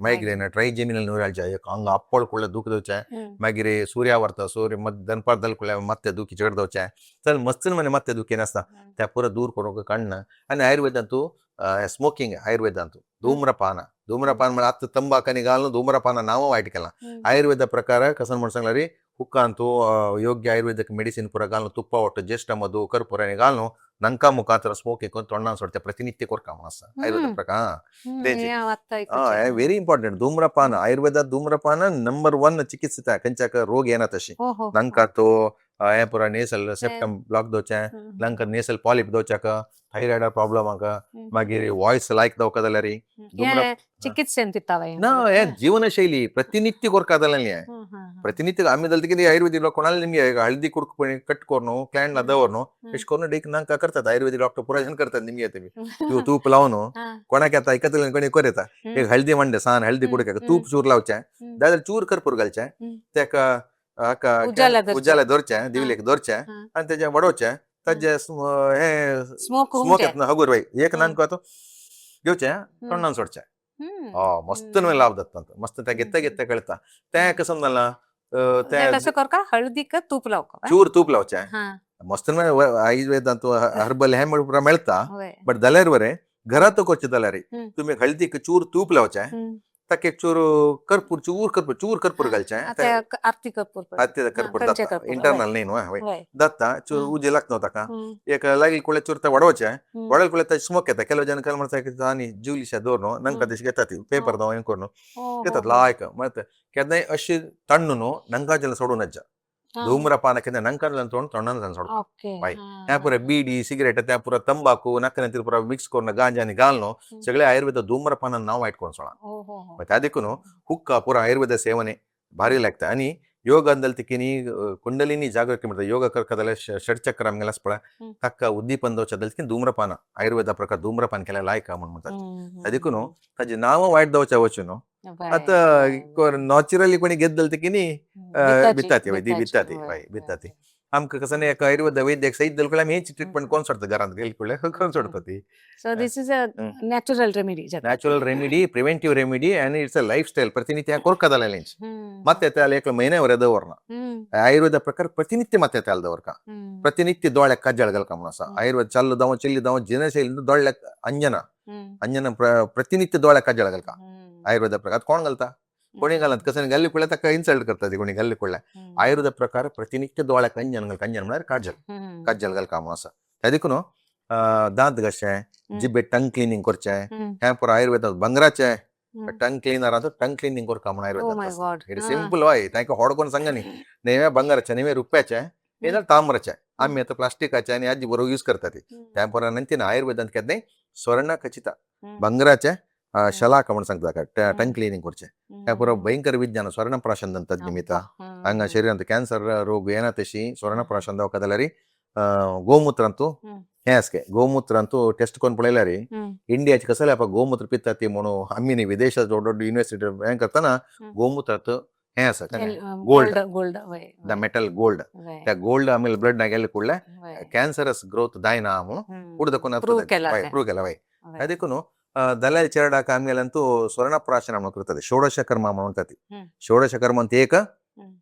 ಮೈಗ್ರೇನ್, ಟ್ರೈಜೆಮಿನಲ್ ನ್ಯೂರಾಲಜಿ, ಹಂಗ ಅಪ್ಪಳ ಕುಳ್ಳೆ ದೂಕ ದೋಚೆ, मागीर सूर्यावर्त सूर्य दनपार कुळे ಮತ್ತೆ दुखी चड दवचे चल मस्तीन मने ಮತ್ತೆ दुखी नासता, त्या पुरो दूर करूंक काडना. आनी आयुर्वेदांतू स्मोकिंग, आयुर्वेदांतू धूम्रपान, धूम्रपान म्हळ्यार आतां ತಂಬಾಕನಿ घालून धूम्रपान नांव वायट केलां. आयुर्वेद प्रकार कसं म्हण सांगला रे, हुक्कांतू योग्य आयुर्वेदिक मेडिसिन पुरा घालून तुप्पा ಒಟ್ಟು ಜ್ಯೇಷ್ಠ ಮಧು ಕರ್ಪೂರ घालून ನಂका मुखांतर स्मोकिंग करून तोंडान सोडते प्रतिनित्य कोरका म्हणून आसा आयुर्वेद प्रकार. Very important. धूम्रपान आयुर्वेदात धूम्रपान नंबर 1 चिकित्सा खंयच्याक रोग येना तशी. ನಂका तो हें पुरा नेसल सेप्टम ब्लॉक दवचें, लंका नेसल पॉलिप दवच्याक, थायरॉयड प्रॉब्लम आंका, मागीर वॉयस लायक दवका जाल्यार ಚಿಕಿತ್ಸೆ ಅಂತಿತ್ತಾವ? ना, हे ಜೀವನ ಶೈಲಿ ಪ್ರತಿನಿತ್ಯ ಕೊರಕ जाल्यार ಪ್ರತಿನಿತ್ಯ आम्ही जाल्यार कितें आयुर्वेदिक कोणाला निमगे हळदी कुडको कट करून क्लँड दवरनु एश करून डीक नांका करतात आयुर्वेदिक डॉक्टर पुरा जण करतात निमगे. तेमी तूप लावन कोणाक येता ऐकतले कोणी कर येता. एक हळदी मांडे सान हळदी कुडक्याक तूप चूर लावचें, जाल्यार चूर कर्पूर घालचें, तेका उजाला दवरचें, दिवलेक दवरचें आनी तेजें वडोवचें, ताजें हें स्मोक येतना हगूर बाई एक नानको आतां घेवचें तोंडान सोडचें. मस्त लाभ जाता, मस्त त्या घेता घेता कळता तें कसं जालां. तें तशें करका, हळदीक तूप लावका, चूर तूप लावचें मस्त. आयुर्वेदांत हर्बल हें पुरा मेळता, बट जाल्यार बरें घरात करचें जाल्यार तुमी हळदीक चूर तूप लावचें, ताका एक चूर कर्पूर, चूर कर्पूर, चूर कर्पूर घालचें, आरती कर्पूर, आरती कर्पूर जाता इंटरनल न्ही न्हू जाता, चूर उजे लागता ताका एक लागीं कुळे चूर ते वाडोवचें, वाडयले कुळे ताचे स्मोक येता. ಕೆಲವು ಜನ ಕಲ್ ಮಾಡ್ತಾರೆ आनी ज्युलिशा दवरून ನಂका तशें घेतात पेपर दव हें करून घेतात लायक ಮತ್ತೆ केन्नाय अशी तण्ण न्हू नंकाचें सोडून नज्जा धूम्रपान केन्ना नंकांतल्यान तोंड तोंडांतल्यान सोडता. बाय त्या पुरा बीडी सिगरेट, त्या पुरा ತಂಬಾಕು नक्कने पुरा मिक्स करून गांजा आनी घालून सगळे आयुर्वेद धूम्रपानान नांव वायट करून सोडा. त्या देखून हुक्का पुरा आयुर्वेद सेवने भारी लागता. आनी ಯೋಗ ಅಂದಲ್ತಿಕಿನಿ ಕುಂಡಲಿನಿ ಜಾಗೃತಿ ಮಾಡ್ತಾರೆ. ಯೋಗ ಕರ್ಕದಲ್ಲ ಷಡ್ಚಕ್ರ ಆಮ್ಗೆಲ್ಲ ಪಳ ತಕ್ಕ ಉದ್ದೀಪನ ದೋಚ ಧೂಮ್ರಪಾನ ಆಯುರ್ವೇದ ಪ್ರಕಾರ ಧೂಮ್ರಪಾನ ಕೆಲ ಲಾಯಕ म्हणतात. ಅದಕ್ಕೂ ताजे नांव वायट दवच्या वचून आतां नॅचरली कोणी घेत दलते बित्ताती दी बित्ताती बाय बित्ताती. आमकां कसं नाही आयुर्वेद वैद्यक सहित दल आमी हेची ट्रिटमेंट कोण सोडता घरांत गेली कोण सोडता ती. So this is a natural remedy. Natural remedy, preventive remedy and it's a life style. ಪ್ರತಿನಿತ್ಯ ಕೊರ್ಕದಲ್ಲ ಮತ್ತೆ त्याला एक महिन्यावर दवरना. आयुर्वेद प्रकार प्रतिनित्य ಮತ್ತೆ त्याला दवरका. ಪ್ರತಿನಿತ್ಯ ದೋಳೆ ಕಜ್ಜಳ ಗಲ್ಕ म्हणून ಆಯುರ್ವೇದ ಚಲ್ಲು ದವ ಚೆಲ್ಲಿ ದವ ದಿನಶೈಲಿ ದೊಳ್ಳೆ ಅಂಜನ ಅಂಜನ ಪ್ರತಿನಿತ್ಯ ದೋಳೆ ಕಜ್ಜಳ ಗಲ್ಕ ಆಯುರ್ವೇದ ಪ್ರಕಾರ. कोण घालता? कोणी घालत कसं गल्ली कुळ्या ताका इन्सल्ट करता कोणी गल्ली कुळ्या. आयुर्वेद प्रकार प्रतिनित्य दोळ्याक अंजन घालका. अंजन म्हळ्यार काजल, काजल घालका म्हणून आसा. त्या देखून दांत घासचें, जिबे टंग क्लिनींग करचें, हें पुरो आयुर्वेद भांगराचें टंग क्लिनर आसा, टंग क्लिनींग करका म्हणून आयुर्वेद. It simple हय, तांकां होड कोण सांगनी नेवे भांगराचें नेवे रुप्याचें हे ताम्राचें, आमी आतां प्लास्टिकाचें आनी आजी बरोबर यूज करता ती. त्या पोरा नंतर आयुर्वेदांत केन्नाय स्वर्ण खचिता भांगराचें शलाका म्हणून सांगता ताका टंग क्लिनींग करचें. त्या पुरो भयंकर विज्ञान स्वर्णप्राशन तज्ञ निमित्त हांगा शरीरांत कॅन्सर रोग येना तशी स्वर्णप्राशन दवका जाल्यार गोमूत्रांतू हें आसके गोमूत्रांतू टेस्ट करून पळयल्यार इंडियाचे कसले आपण गोमूत्र पितात ती म्हणून आम्ही न्ही विदेशात ದೊಡ್ಡ ದೊಡ್ಡ ಯೂನಿವರ್ಸಿಟಿ हें करतना गोमूत्रांत हें आसा गोल्ड. गोल्ड गोल्ड वय. The metal gold. वय. त्या गोल्ड आमगेले ब्लड गेले कुडले वय. कॅन्सरस ग्रोथ जायना म्हणून कुड दाखोवन प्रूव केला तें. प्रूव केला वय. वय. देखून दलाल चेरडाक आमगेल्यांतू सुवर्णप्राशन म्हणून करतात, षोडश कर्म म्हणून म्हणतात. षोडश कर्म ಅಂತ एक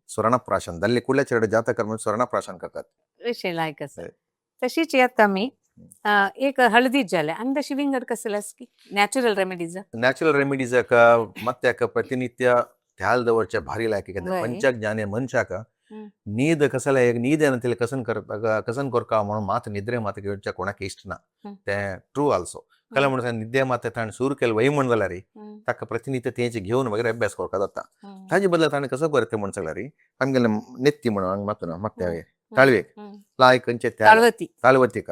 सुवर्णप्राशन, दल्ली कुडल्या चेरड जातकर्म सुवर्णप्राशन करतात. विशय लायक आसा. हय. तशीच येता आमी एक हळदीच जालें आनी तशी विंगड कसले आसा की नॅचरल रेमेडीज? ನ್ಯಾಚುರಲ್ ರೆಮಿಡೀಸ್ ಮತ್ತೆ ಪ್ರತಿನಿತ್ಯ ಧ್ಯಾನ ದವರ್ಚೆ ಭಾರಿ ಲಾಯಕ. वय. पंचज्ञाने मनशाक नीद कसले एक नीद येना कसन कर कसन कोरका म्हणून मात निದ್ರೆ मात घेवच्या कोणाक इश्ट ना. ते ट्रू आल्सो. कला म्हणून निद्रे मात ताणें सुरू केलें वय म्हण जाल्यार ताका प्रतिनित्य तेंचे घेवन वगैरे अभ्यास करपाक जाता. ताजे बदला ताणें कसो करता म्हण सांगल्यार आमगेले नेत्ती म्हणून हांगा मात ना मागता ताळवेक लाय खंयचे त्याल. ताळवती. ताळवतीक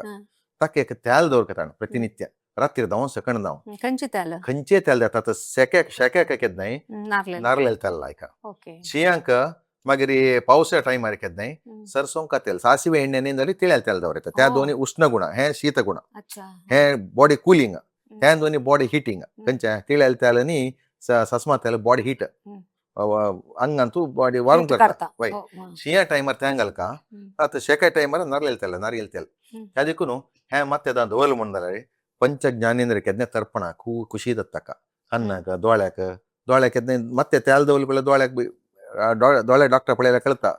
ताका एक तेल दवरता ताणें प्रतिनित्य रात्री धांव सकण धांव. खंयचे तेल? खंयचे तेल जाता तर शेक्याक शेक्याक केन्नाय नारले. नारलेल तेल लायका. ओके. शियांक मागीर पावसा टायमार केन्नाय सरसों का तेल, सासिवे ಎಣ್ಣೆ जाल्यार तिळ्याल तेल दवरता. त्या दोन्ही उष्ण गुण, हे शीत गुण. हे बॉडी कुलिंग, हे दोन्ही बॉडी हिटिंग. खंयचे तिळ्याल तेल आनी सस्मा तेल बॉडी हिट, अंगांतू बॉडी वार्म हीट करता. करता. वय. हो, हो. शिया टायमार तें घालका. आतां शेका टायमार नारयल तेल, नारियल तेल. ह्या देखून हें मात तेदा दवरलें म्हण जाल्यार पंच ज्ञानेंद्र केन्ना तर्पणा खूब खुशी जाता ताका. अन्नाक दोळ्याक दोळ्याक केन्ना मात्ते तेल दवरलें पळय दोळ्याक बी, दोळे डॉक्टर पळयल्यार कळता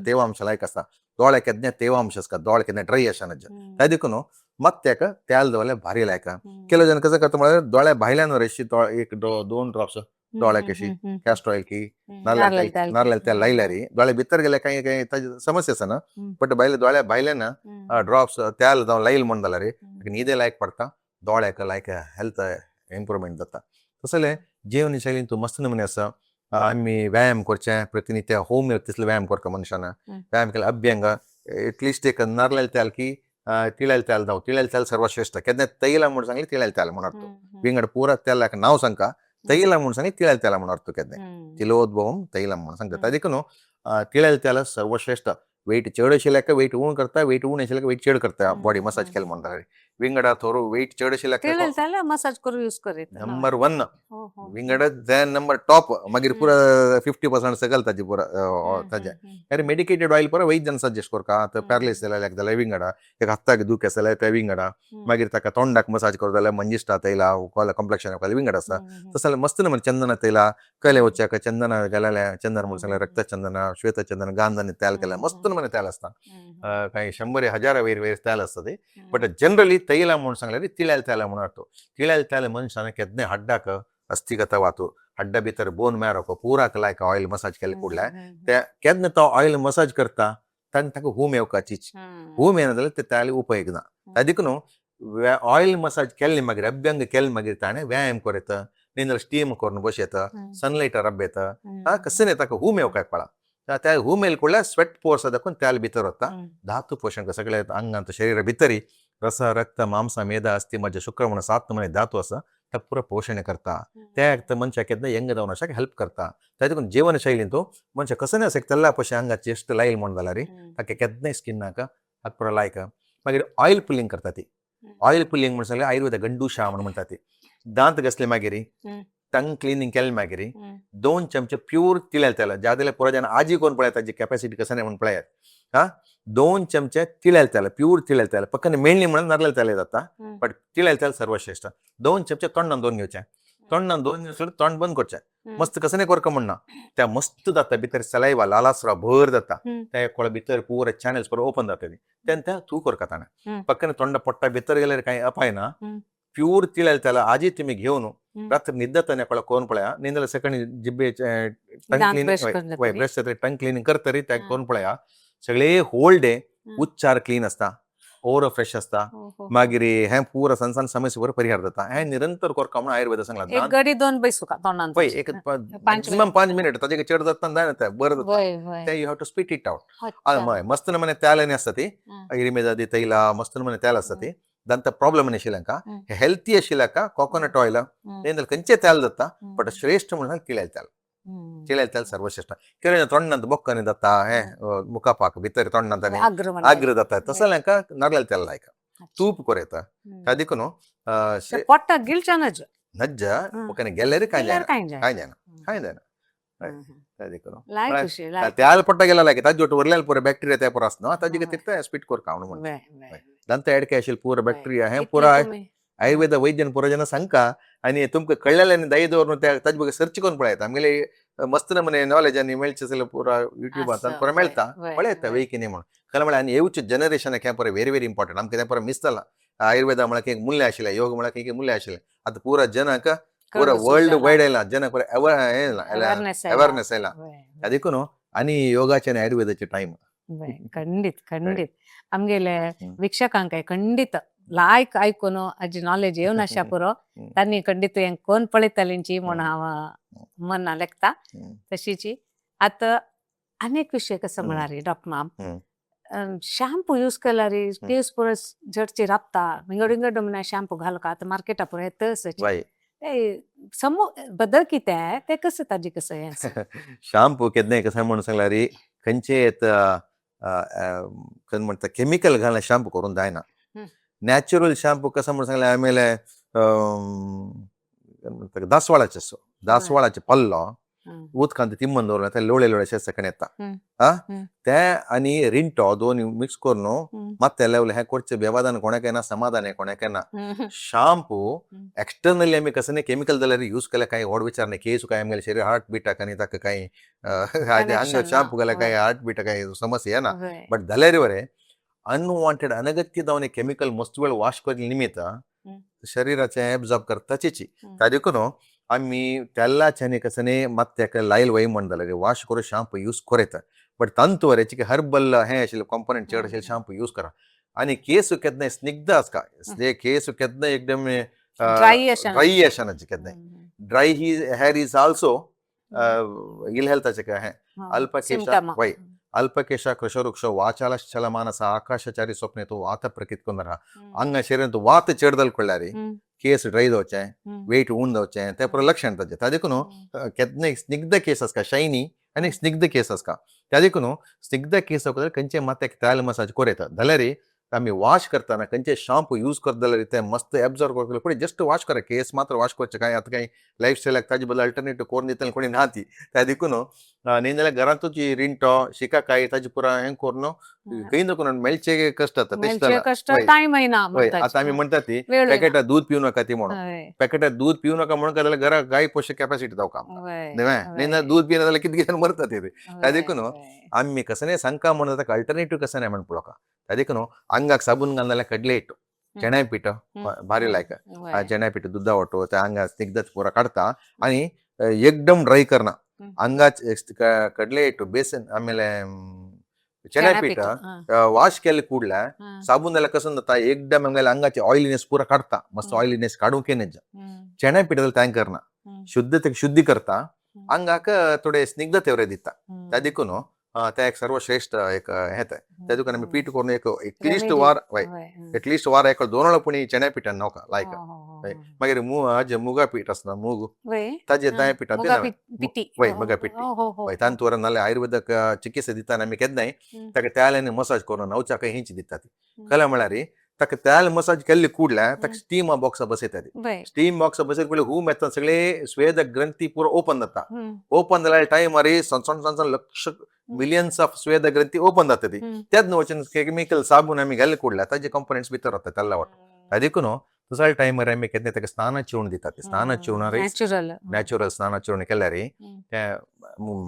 तೇವಾಂಶ लायक आसता. दोळे केन्ना तೇवांश आसता, दोळे केन्ना ड्राय आसना. त्या देखून मात्त्याक तेल दवरलें भारी लायक. ಕೆಲವು ಜನ कसं करता म्हळ्यार दोळ्या भायल्यान अशी एक दोन ड्रॉप्स दोळ्याक अशी कॅस्टर ऑयल की नारयल नारयल तेल. नारयल तेल लायल्यार दोळे भितर गेल्यार कांय कांय ताजी समस्या आसना. बट भायले दोळ्या भायल्यान ड्रॉप्स तेल जावं लायल म्हण जाल्यार न्हिदे लायक पडटा, दोळ्याक लायक हेल्थ इम्प्रुवमेंट जाता. तसलें जीवन शैलीन तूं मस्त नमुने आसा. आमी व्यायाम करचें प्रतिनित्य, होम तितलो व्यायाम करता मनशान. व्यायाम केल्यार अभ्यंग एटलिस्ट एक नारयल तेल की तिळेल तेल जावं, तिळेल तेल सर्वश्रेष्ठ. केन्ना तैला म्हूण सांगलें तिळेल तेल म्हूण अर्थ. विंगड पुरा तेलाक नांव सांगका, तैला म्हूण सांगलें तिळेल तेला म्हूण अर्थ केन्ना. तिलोद्भवम तैलम म्हणून सांगता. देखून तिळेल तेल सर्वश्रेष्ठ. वेट चड आशिल्ल्याक वेट उण करता, वेट उण आशिल्ल्याक वेट चड करता. बॉडी मसाज केलें म्हणटा विंगडा थोरो वेट चड आशिल्ल्याक तिळेल तेल मसाज करून यूज करीत. नंबर 1. हो, हो. विंगड नंबर टॉप. मागीर पुरा 50% सकल ताजे पुरा ताजे. अरे मेडिकेटेड ऑयल पुरा वैद्यान सजेस्ट करता. आतां पॅरलीस जाल्यार जाल्यार विंगडा, एक हाताक दूख आसा जाल्यार ते विंगडा, मागीर ताका तोंडाक मसाज करता जाल्यार मंजिश्टा तैला, कॉम्प्लेक्शन विंगड आसता. तसें जाल्यार मस्त नंबर चंदन तैला कयले वचच्याक चंदन गेल्यार चंदन म्हणून सांगल्यार रक्तचंदन, श्वेतचंदन, गांधन तेल केल्यार मस्त नमुने तेल आसता. कांय शंबर हजार वयर वयर तेल आसता ते. बट जनरली तैला म्हणून सांगल्यार तिळ्याल तेल म्हणून अर्थ. तिळ्याल तेल मनशान केन्ना हड्डाक अस्थिगत वातू हड्डा भितर बोन मॅरोक पुराक लायक ऑयल मसाज केले कुडल्या ते केन्ना तो ऑयल मसाज करता ताणें ताका हूम येवपाचीच. हूम येना जाल्यार ते तेल उपयोग ना. ताका देखून ऑयल मसाज केल्ले मागीर अभ्यंग केले मागीर ताणें व्यायाम करता, न्ही जाल्यार स्टीम करून बसयता, सनलायटार रब्यता, कसं ताका हूम येवपाक पडा. त्या हूम येयले कुडल्यार स्वेट पोर्स दाखोवन तेल भितर वता. धातू पोशण सगळे अंगांत शरीर भितरी रस रक्त मांस मेद अस्थि मज्जा शुक्र म्हणून सात नमुने धातू आसा ताका पुरो पोशण करता. ते एक मनशाक केन्ना यंग जावन अशाक हेल्प करता. ताका देखून जीवन शैलीन तो मनशाक कसं आसा तेल्ला पशे अंगाक चेस्ट लायल म्हण जाल्यार ताका केन्नाय स्किनाक ताका पुरो लायक. मागीर ऑयल पुलिंग करता ती. ऑयल पुलिंग म्हण सांगल्यार आयुर्वेद गंडूशा म्हणून म्हणटा ती. दांत घसले मागीर टंग क्लिनींग केले मागीर 2 चमचे प्यूर तिळेल तेल, ज्या पुरा जाण आजी कोण पळयता ताजी कॅपॅसिटी कसं नाही म्हणून पळयात. हा 2 चमचे तिळेल तेल, प्यूर तिळेल तेल, पक्कन मेळ्ळी म्हणून नारयल तेल जाता, बट तिळेल तेल सर्वश्रेष्ठ. 2 चमचे तोंडान दोन घेवचे, तोंडान दोन घेवचे, तोंड बंद करचें. मस्त कसं नाही करका म्हणना त्या मस्त जाता. भितर सलायवा लालासरा भर जाता. त्या कोळ भितर पुरा चॅनल्स पुरा ओपन जाता तेन्ना त्या तूं करका ताणें पक्कन तोंडा पोट्टा भितर गेल्यार कांय अपाय ना. प्यूर तिळेल तेल आजी तुमी घेवन रात्री न्हिदतना कोळ कोण पळया, न्ही जाल्यार सकाळी जिब्बे टंग दांत क्लिनिंग ब्रश करून वय जातरी. ब्रश जातरी टंग क्लिनिंग करतरी त्या कोण पळया सगळे होल डे उच्चार क्लीन आसता, ओर फ्रेश आसता. हो, हो. मागीर हें पुरा सण सण समस्या बरो परिहार जाता. हें निरंतर करका म्हणून आयुर्वेद सांगला. एक गडी दोन बैसू का तोंडान पळय एक मॅक्सिमम 5 मिनिट ताजे चड जाता जायना तें बरें जाता. वय वय. ते you have to spit it out. मस्त नमुने तेल आनी आसता ती इरिमेजादी तैला मस्त नमुने तेल आसता ती. दंत प्रॉब्लम आशिल्ल्या हेल्थी आशिल्ल्या कोकोनट ऑयल न्ही खंयचें तेल जाता, बट श्रेष्ठ म्हणल्यार तिळेल तेल. तिळेल तेल सर्वश्रेष्ठ. कितें तोंडांत बोक्कांनी जाता हें मुखापाक भितर तोंडांत आनी आग्र आग्र जाता तसो हांकां नारयल तेल लायक तूप कोरयता. ता देखून पोट्टाक गिळच्यानच नज्ज बोक्कांनी गेल्यार कांय जायना. कांय जायना. कांय जायना, कांय जायना. देखून लायक खुशी लायक. त्याल पट्टा गेला लायक ताजे जोट वरल्याल पुरा बॅक्टेरिया त्या पुरा आसना ताजे हय. खातीर ते स्पीट कोरका म्हणून वय, वय. दंत एडके आशिल्ले पुरा बॅक्टेरिया हें इतलें पुरा तुमी- आयुर्वेद वैद्यन पुरा जेन्ना सांगका आनी तुमकां कळ्ळेलें आनी दया दवरून त्या ताजे बगर सर्च करून पळयता आमगेले मस्त नमुने नॉलेज आनी मेळचें जाल्यार पुरा युट्यूबार आसा, पुरा मेळटा वय, वय, पळयता वय. वय कितें म्हणून खरें म्हळ्यार आनी येवचे जनरेशनाक हें पुरा व्हेरी व्हेरी इम्पॉर्टंट आमकां तें पुरा मिस जालां. आयुर्वेदा म्हळ्यार एक मूल्य आशिल्लें, योग म्हळ्यार एक मूल्य आशिल्लें. आतां पुरा जनाक पुरा कळून वर्ल्ड सुटलें. वायड आयला, जनाक पुरा अवेअरनेस आयला. अवेरनेस आयला. वय, वय. देखून आनी योगाचे आनी आयुर्वेदाचे टायम. वय, खंडीत खंडीत आमगेले हम्म. वीक्षकांक खंडीत लायक आयकून हाजी नॉलेज येवन आशा पुरो हम्म. तांणी खंडीत हें कोण पळयतालींची म्हूण हम्म. हांव मना लेखता. हम्म. तशीची आतां आनीक विशय कसो हम्म. म्हळ्यार डॉक्टर माम, हम्म. शॅम्पू यूज केल्यार केस पुरो जडची राबता, विंगड विंगड नमुन्या शॅम्पू घालका आतां मार्केटा पुरो येतच. वय. ते समू बदल कितें ते कसं ताजी कसं हें आसा? शांपू केन्नाय कशें म्हणून सांगल्यार खंयचे खंय म्हणटा केमिकल घालून शांपू करून जायना. हम्म. नॅचरल शांपू कसं म्हणून सांगल्यार आमेले म्हणटा दासवाळाचे असो दासवाळाचे पल्लो हम्म. उदकांत तिम्मन दवरला ते लोळे लोळे अशें सकण येता. हम्म. आ हम्म. ते आनी रिंटो दोन मिक्स करून हम्म. मात्ते लेवल हें करचें बेवादान कोणाक येना, समाधान हें कोणाक येना. हम्म. शांपू हम्म. एक्सटर्नली आमी कसं नाही केमिकल जाल्यार यूज केल्यार कांय व्हड विचार नाही, केस काय आमगेले शरीर हार्ट बीटाक आनी ताका कांय अंग Connection ना. शांपू घाल्यार कांय वय. हार्ट बीटाक कांय समस्या येना. वय. बट जाल्यार बरें अनवॉन्टेड अनगत्य जावन केमिकल मस्त वेळ वॉश करून निमित्त हम्म. शरीराचें एब्जॉर्ब करताचेची. हम्म. ताजे देखून आमी तेलाच्यानी कसं न्ही मात तेका लायल वय म्हण जाल्यार वॉश करून शांपू यूज करता, बट तांतू वरेचे हर्बल हें आशिल्लें कॉम्पोनंट चड आशिल्लें हम्म. शांपू यूज करा. आनी केस केन्नाय स्निग्ध आसता, केस केन्नाय एकदम ड्राय अशें. ड्राय अशें केन्नाय हम्म. ड्राय ही हेर is also इल हेल्थाचें हें हा. अल्पकेश सिम्टम. वय अल्पकेश कृशवृक्ष वाचालश्चल मानस आकाशचारी स्वप्ने तो वात प्रकृत कोंदर हम्म. अंग शरीरांत वात चड जाल कळ्ळ्यार हम्म. केस ड्राय जावचें, हम्म. वेट उण जावचें, तें पुरो लक्षण ताजें. ताजें देखून हम्म. केन्नाय स्निग्ध केस आसता शायनी आनी स्निग्ध केस आसता, त्या देखून स्निग्ध केस आसता खंयचे मात्याक तेल मसाज करता जाल्यार आमी वॉश करतना खंयचे शांपू यूज करता जाल्यार ते मस्त एब्जॉर्ब करतले. पळय जस्ट वॉश करा केस मात्र वॉश करचें कांय आतां कांय लायफ स्टायलाक ताजे बदला अल्टरनेटिव्ह करून दितले कोणी ना ती. त्या देखून न्ही जाल्यार घरांतूच रिंटो शिकाकाय ताजे पुरा हें करून खंय नको मेळचे कश्ट जाता तेश मेळचे जाला. कश्ट वय. टायमय ना वय म्हणटाचे. आतां आमी म्हणटा ती वेळ पॅकेटां दूद पिवं नाका ती म्हणून, वय. पॅकेटां दूद पिवं नाका म्हणून काय जाल्यार घरा गाय पोशे कॅपॅसिटी जावं काम वय. न्ही वय. ना दूद पियना जाल्यार कितें कितें मरता ते. वय. देखून वय. आमी कसं नाही सांगका म्हणून ताका अल्टरनेटिव्ह कसं नाही म्हण पळोवका. त्या देखून अंगाक साबून घालून जाल्यार कडले हिट चण्या पीठ हम्म. भारी लायक वय. चण्या पीठ दुधा वाटो त्या अंगाक स्निग्धच पुरा काडता आनी एकदम ड्राय करना. हम्म. अंगाच कडले हिಟ್ಟು बेसन आಮೇಲೆ चण्या पीठ हा. वॉश केले ಕೂಡಲೇ हा. साबून जाल्यार कसं जाता एकदम आमगेले अंगाची ऑयलीनेस पुरा काडता, मस्त हम्म. ऑयलीनेस काडूंक येना. हम्म. चण्या पिठाದಲ್ಲಿ thank करना हम्म. शुद्ध ते शुद्धी करता हम्म. अंगाक थोडे स्निग्ध तेवरे दिता. हम्म. त्या देखून ते एक सर्वश्रेष्ठ एक हें ते. त्या देखून आमी हम्म. पीठ करून एक एटलिस्ट Remedy. वार वय वय. हम्म. एटलिस्ट वार एक दोन वेळा पुणी चण्या पिठान नवका लायक. हो, हो, हो, वय. हो. मागीर आज मुगा पीठ आसता मूग वय. ताजे हा. दाय पिठान मुगा पिट्टी. वय, हो, मुगा पिट्टी. हो, हो, हो, वय हो. तांतूर नाल्यार आयुर्वेदक चिकित्सा दिता आमी केन्नाय हम्म. ताका तेल आनी मसाज करून नवच्याक हेंची दिता ती. हम्म. कला म्हळ्यार ताका तेल मसाज केल्ली कुडल्या ताका हम्म. स्टीम बॉक्सा बसयता ती. वय. स्टीम बॉक्सा बसयत पळय हूम येता सगळे स्वेद ग्रंथी पुरो ओपन जाता. हम्म. ओपन जाल्यार टायम मारी सण सण सण सण लक्ष मिलियन्स ऑफ स्वेद ग्रंथी ओपन जाता ती. हम्म. त्याच वचून केमिकल साबून आमी घाले कुडल्या ताजे कंपोनेंट्स भितर वता तेल्ला वाट. त्या देखून दुसऱ्या टायमार आमी केन्ना ताका स्नान चिवण दिता ती. स्नान चिवणार नॅचरल. नॅचरल स्नान चिवण केल्यार हम्म. ते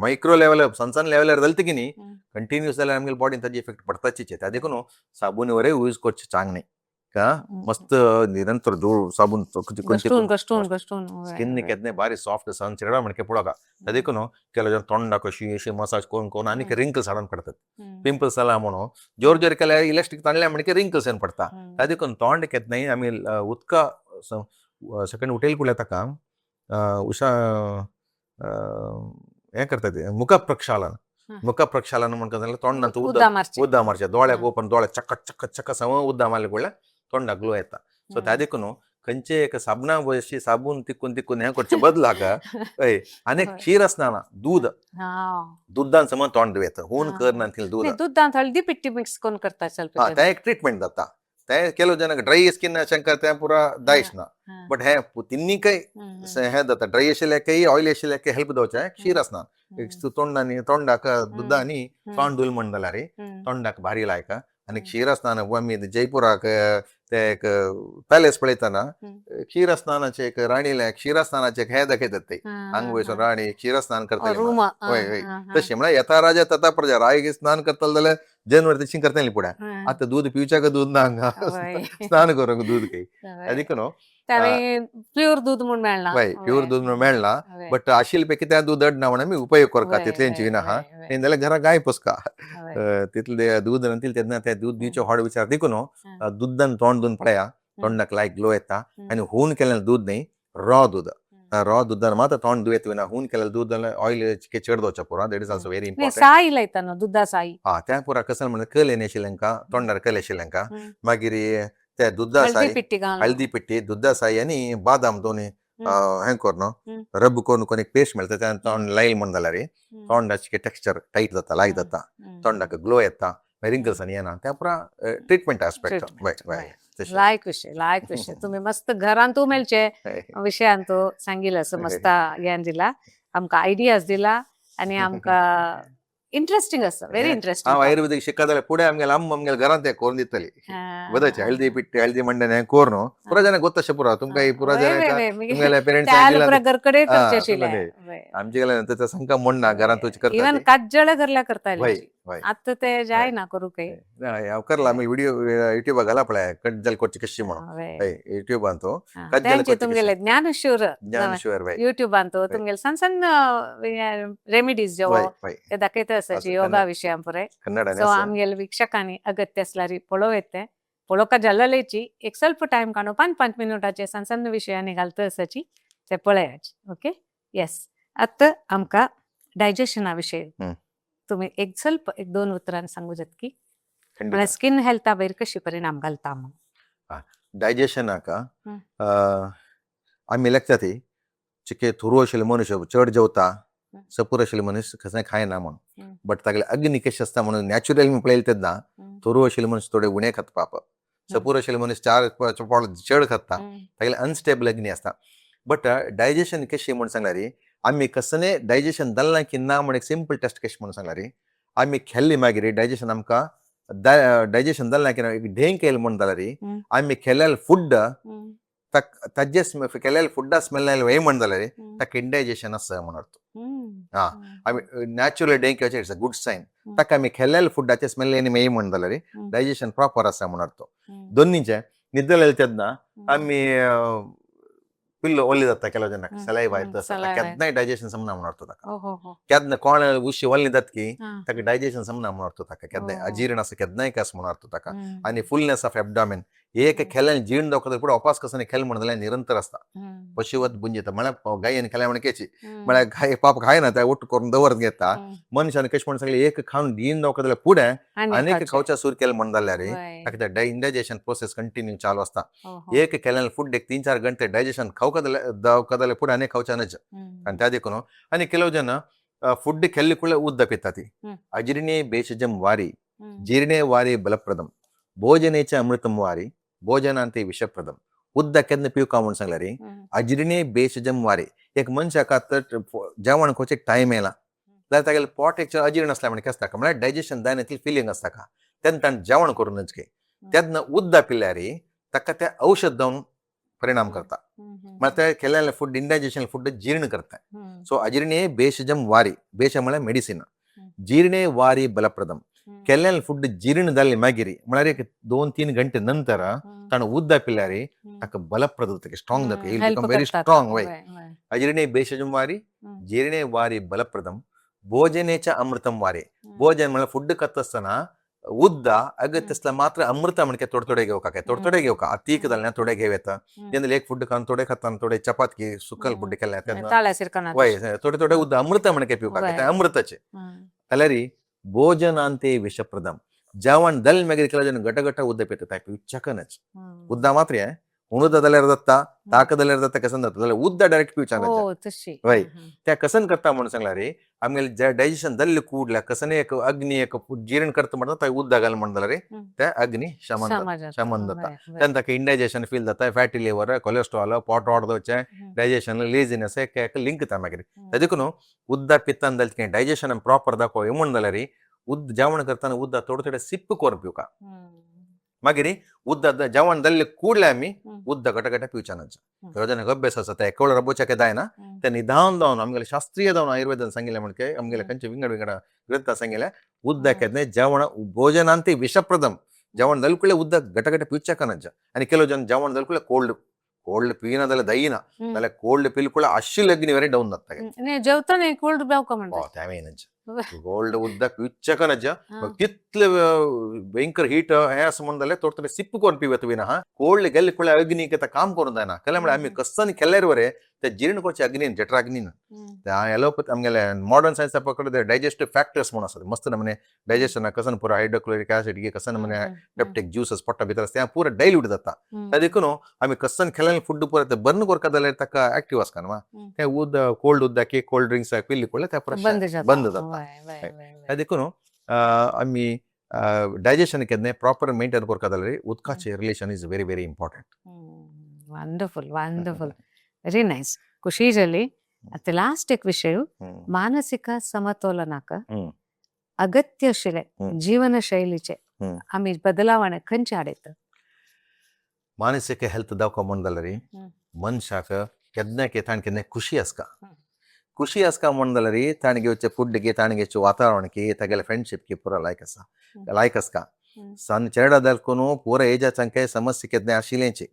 मायक्रो लेवल सण सण लेवलार जालें की न्ही हम्म. कंटिन्यूस जाल्यार आमगेले बॉडीन ताजी इफेक्ट पडताचीच. त्या देखून साबून वरे यूज करचे चांग न्ही का हम्म. मस्त निरंतर धूळ साबून घश्टून घश्टून घश्टून. वय, स्किन वय. केन्ना बारी सॉफ्ट सन चिरडा म्हणके पळोवका. त्या देखून केलो जण तोंडाक अशी अशी मसाज करून करून आनी हम्म. रिंकल्स हाडून पडतात. हम्म. पिंपल्स जाला म्हणून जोर जोर केल्यार इलास्टीक ताणल्या म्हणके रिंकल्स येवन पडता. हम्म. त्या देखून तोंड केन्नाय आमी उदका सकाळी उठयले कुडल्या ताका उषा हें करता ते मुख प्रक्षालन. हा. मुख प्रक्षालन म्हणटा जाल्यार तोंडांत उदक उद्दा मारचें. उद्दा मारचें दोळ्याक हा. ओपन दोळे चक चक चक सम उद्दा मारले कुडल्या तोंडाक ग्लो येता. सो त्या हम्म. देखून खंयचे एक साबणा अशी साबून तिकून तिकून हें करचे बदलाक हय आनी हय. क्षीर आसना दूद हा. दुधान समज तोंड धुयेता हून हा. कर ना दूध नाही, दुधांत हळदी पिट्टी मिक्स करून करता चल. हा तें एक ट्रिटमेंट जाता. ते ಕೆಲವು ಜನಕ್ಕೆ ಡ್ರೈ स्किन शंकर ते पुरा दायश ना. बट हे तिन्हीकय हे जाता, ड्राय आशिल्ल्याकय ऑयली आशिल्ल्याकय हेल्प जावचें क्षीरस्नान. एक तोंडानी तोंडाक दुदानी तोंड धुल म्हण जाल्यार तोंडाक भारी लायक. आनी क्षीरस्नान आमी जयपुराक ते एक पॅलेस पळयतना क्षीरस्नानाचे एक राणीले क्षीरस्नानाचे एक हे दाखयतात ते, हांगा वयसून राणी क्षीरस्नान करतली रूम. म्हणून. वय वय, तशें म्हळ्यार येता राजा तथा प्रजा. राय स्नान करतले जाल्यार जनवर तशी करतली फुडें. आतां दूद पिवच्याक दूद ना हांगा, स्नान करूंक दूद काही देखून. प्युअर दूद म्हूण मेळना. वय, प्युअर दूद म्हणून मेळना, बट आशिल्ले पैकी त्या दूद अडना म्हणून आमी उपयोग करता तितलेंच ना. हा, जाल्यार घरा गाय पोसका, तितले दूद तितले तेन्ना ते दूद दिवचे व्हड विचार देखून दुद्दान तोंड धुवन पळया, तोंडाक लायक ग्लो येता. आनी हून केलें दूद न्ही, रॉ दूद, रॉ दुद्दान मात्र तोंड धुयेत वयना. हून केलें दूद जाल्यार ऑयल चड दवरचें पुरो, that is also very important. Sai लायता न्हू दुद्दा साई. हा, त्या पुरा कसं म्हणल्यार कल येना आशिल्लें, तोंडार कल आशिल्लें, मागीर ते दुद्दा हळदी साई पिट्टी घालून, हळदी पिट्टी, दुद्दा साई आनी बादाम दोनी हें करून रब करून कोण एक पेस्ट मेळटा, त्या तोंड लायल म्हण जाल्यार तोंडाचे टेक्स्चर टायट जाता, लायक जाता, तोंडाक ग्लो येता, रिंकल्स आनी येना. त्या पुरा ट्रिटमेंट आस्पेक्ट. वय वय. लायक विषय, लायक विषय. तुम्ही मस्त घरांतू मेळचे विषयांतू सांगिल असं मस्त ज्ञान दिला आमकां, आयडियाज दिला आनी आमकां इंटरेस्टिंग आसा, व्हेरी इंटरेस्टिंग. हांव आयुर्वेदीक शिकता जाल्यार फुडें आमगेले अम्मा आमगेले घरांत तें करून दितली बदलचे हळदी पिट्टी, हळदी मंडन हें करून पुरा जाणां गोत्तशें पुरा तुमकां पुरा जाणां तुमगेल्या पेरेंट्स घरकडे करचे आशिल्ले. आमचे गेले नंतर संका म्हणना घरांत तुच करता. इवन काज्जळ घरल्या करता, आता ते जाय ना करू काही. हांव करला आमी व्हिडिओ युट्यूबा घाला पळय, कज्जल करची कशी म्हणून युट्यूबान तो. कज्जल तुमगेले ज्ञानशूर ज्ञानशूर युट्यूबान तो तुमगेले सण सण रेमिडीज जो ते दाखयता आसाची योगा विशयां पुराय. सो आमगेले वीक्षकांनी अगत्य असल्यार पळोवं येते, पळोवका जाल्लेची एक ಸ್ವಲ್ಪ टायम काडून 5-5 मिनटाचे सण सण विशयांनी घालता आसाची ते पळयाचे. ओके, येस. आतां आमकां डायजेशना विशय तुम्ही एक ಸ್ವಲ್ಪ एक दोन उतरान सांगू जात की म्हळ्यार स्किन हेल्था वयर कशी परिणाम घालता म्हणून. डायजेशनाक आमी लेखता ती चिके थुरू आशिल्ले मनीस चड जेवता, सपूर आशिल्ले मनीस कसंय खायना म्हणून, बट तागेले अग्नी कशी आसता म्हणून नॅचरल मी पळयलें तेन्ना थुरू आशिल्ले मनीस थोडे उणे खाता पाप, सपूर आशिल्ले मनीस 4 पोळ चड खाता, तागेले अनस्टेबल अग्नी आसता. बट डायजेशन कशी म्हूण सांगल्यार आमी कसने डायजेशन जालें की ना म्हण एक सिंपल टेस्ट कशी म्हणून सांगल्यार आमी खेल्ली मागीर डायजेशन आमकां डायजेशन जालें की ना एक ढेंक येयलें म्हण जाल्यार आमी खेल्लें फूड ताजे केलेले फुड्डा स्मेल आयले वय म्हण जाल्यार ताका इंडायजेशन आसा म्हण अर्थ. हा, आमी नॅचरल ढेंक येवचें it's a good sign. ताका आमी खेल्लेले फुड्डाचे स्मेल येयले मेय म्हण जाल्यार डायजेशन प्रॉपर आसा म्हण अर्थ. दोन्हीचे निद्दलेले तेन्ना आमी पिल्लो ओली जाता ಕೆಲವು ಜನಕ್ಕೆ सलाइवा येता, केन्नाय डायजेशन समना म्हण अर्थ ताका. केन्ना कोण उशी ओली जाता की ताका डायजेशन समना म्हण अर्थ ताका, केन्नाय अजीर्ण आसा केन्नाय कस म्हण अर्थ ताका. आनी फुलनेस ऑफ एबडॉमेन, एक खेल्यान जीर्ण जावका फुडें उपास कसो खेल म्हण जाल्यार निरंतर आसता. पशुवत भुंजिता म्हळ्यार गायेन खेल्या म्हण केची म्हळ्यार गाय पाप खायना त्या उठ करून दवर घेता. मनशान कशें म्हण सांगलें एक खावन जीर्ण जावका जाल्यार फुडें आनीक खावच्या सूर केलें म्हण जाल्यार ताका ते इंडायजेशन प्रोसेस कंटिन्यू चालू आसता. एक केल्यान फूड एक 3-4 घंटे डायजेशन खावका जाल्यार जावका जाल्यार फुडें आनीक खावच्या नज. आनी त्या देखून आनी ಕೆಲವು ಜನ ಫುಡ್ ಕೆಲ್ಲಿ ಕೂಡ ಉದ್ದ ಪಿತ್ತಾತಿ. ಅಜಿರ್ಣೇ ಭೇಷಜಂ ವಾರಿ, ಜೀರ್ಣೇ ವಾರಿ ಬಲಪ್ರದಂ, ಭೋಜನೇಚ ಅಮೃತಂ ವಾರಿ, ಭೋಜನಾಂತೆ ವಿಷಪ್ರದಂ. उद्दा केन्ना पिवका म्हूण सांगल्यार अजिर्णे भेषजम वारी. एक मनशाक आतां जेवण खावचें टायम येयला जाल्यार तागेलें पोट एक अजीर्ण आसल्या म्हणजे आसता म्हळ्यार डायजेशन जायना तितलें फिलींग आसता का तेन्ना ताणें जेवण करूनच घे तेन्ना उद्दा पिल्यार ताका तें औषध जावन परिणाम करता, म्हळ्यार ते केलेलें फूड इंडायजेशन फूड जीर्ण करता. सो अजिर्णे भेषजम वारी, भेष म्हळ्यार मेडिसिन, जीर्णे वारी बलप्रदम. केल्लेलें फूड जीर्ण जालें मागीर म्हळ्यार एक 2-3 घंटे नंतर ताणें उद्दा पिल्यार ताका बलप्रद जाता, स्ट्रॉंग जाता, he become very strong. वय, अजिर्णे भेषजम वारी, जीर्णे वारी बलप्रदम, भोजनेच अमृतम वारी. भोजन म्हळ्यार फूड खाता आसतना उद्दा अगत्य असल्यार मात्र अमृत म्हणजे थोडे थोडे घेवका, काय थोडे थोडे घेवका, तीक जालें थोडे घेव येता जेन्ना एक फूड खावन थोडे खाता थोडे चपाती सुकल फूड केलें तेन्ना वय थोडे थोडे उद्दा अमृत म्हणजे पिवका तें अमृताचें. जाल्यार भोजनांते विषप्रदम, जेवण जालें मागीर केल्या जेन्ना गट गट उद्दा पिता ताका पिवच्याकनच उद्दा मात्र हें उणुदा जाल्यार जाता, ताक जाल्यार जाता, कसन जाता जाल्यार उद्दा डायरेक्ट पिवचाक. हो, तशी. वय. त्या कसन करता म्हणून सांगला रे, आमगेले डायजेशन जाल्ले कूडल्या कसन एक अग्नी एक जीर्ण करता म्हणटा, त्या उद्दा घाल म्हणून जाल्यार त्या अग्नी शमन जाता. समाजात. शमन जाता. बरें, बरें. तेन्ना ताका इंडायजेशन फील जाता, फॅटी लिवर, कोलेस्ट्रॉल, पोट वाडत वचें, डायजेशन, लेजिनेस एक एक लिंक जाता मागीर. देखून उद्दा पित्तान जाल्यार डायजेशन प्रॉपर दाखोव म्हणून जाल्यार उद जेवण करतना उद्दा थोडे थोडे सिप्प करून पिवका. मागीर उद्दा जेवण जाल्ले कूडले आमी उद्दा घट घट पिवच्या नाच. जेन्ना अभ्यास आसा ते एका वेळार रबोवच्याक जायना. ते निदान जावन आमगेले शास्त्रीय जावन आयुर्वेदान सांगिल्लें म्हणके आमगेले खंयचे विंगड विंगड ग्रंथ सांगिल्लें, उद्दा केन्ना जेवण भोजनांती विषप्रदम. जेवण जाले कुडले उदक घट घट पिवच्याक नाच. आनी ಕೆಲವು ಜನ जेवण जाले कुडले कोल्ड कोल्ड पिना जाल्यार दहीना जाल्यार कोल्ड पिल कुडले आशिल्ले अग्नी वरे डावन जाता. नाही, जेवताना कोल्ड प्यावका म्हणतात. तेंवूय नाच. कोल्ड उदक पिवच्याक नाच. तितले भयंकर हीट हें आसा म्हणून जाल्यार थोडे थोडे सिप्प करून पिवत बी ना. कोल्ड गेल्ले कुडले अग्नी ते काम करून जायना. केल्यार म्हळ्यार आमी कस्सन केल्यार बरें ते जीर्ण करचे अग्नीन, जठराग्नीन. त्या एलोपॅथी आमगेले मॉडर्न सायन्स पकडे डायजेस्टिव्ह फॅक्टर्स म्हणून आसतात, मस्त नमने डायजेशन कसन पुरा हायड्रोक्लोरिक ऍसिड कसन नमने पेप्टिक ज्युसस पोट्टा भितर आसता, पुरा डायल्यूट जाता. त्या देखून आमी कसन खेळ्ळें फूड पुरा ते बर्न करता जाल्यार ताका ऍक्टिव्ह आसता न्हू. ते उद कोल्ड उदक, कोल्ड ड्रिंक्स पिल्ली कुडले ते पुरा बंद जाता. बंद जाता. वय, वय, वय, वय. त्या देखून आमी डायजेशन केन्ना प्रॉपर मेंटेन करता जाल्यार उदकाचे relation is very very important. Wonderful, wonderful, very nice. ಖುಷಿ जाली. आता लास्ट एक विषय, मानसिक समतोलनाक अगत्य आशिल्ले जीवनशैलीचे आमी बदलावणे खंयचे हाडयत? मानसीक हेल्थ दाखो म्हण जाल्यार मनशाक केन्ना के ताणें केन्ना खुशी आसता. खुशी आसता म्हण जाल्यार ताणें घेवचें फूड की, ताणें घेवचें वातावरण की, तागेले फ्रेंडशीप की पुरा लायक आसा, लायक आसता. सान चेडा दाखोवन पुरा एजा समस्या केन्ना आशिल्लेंची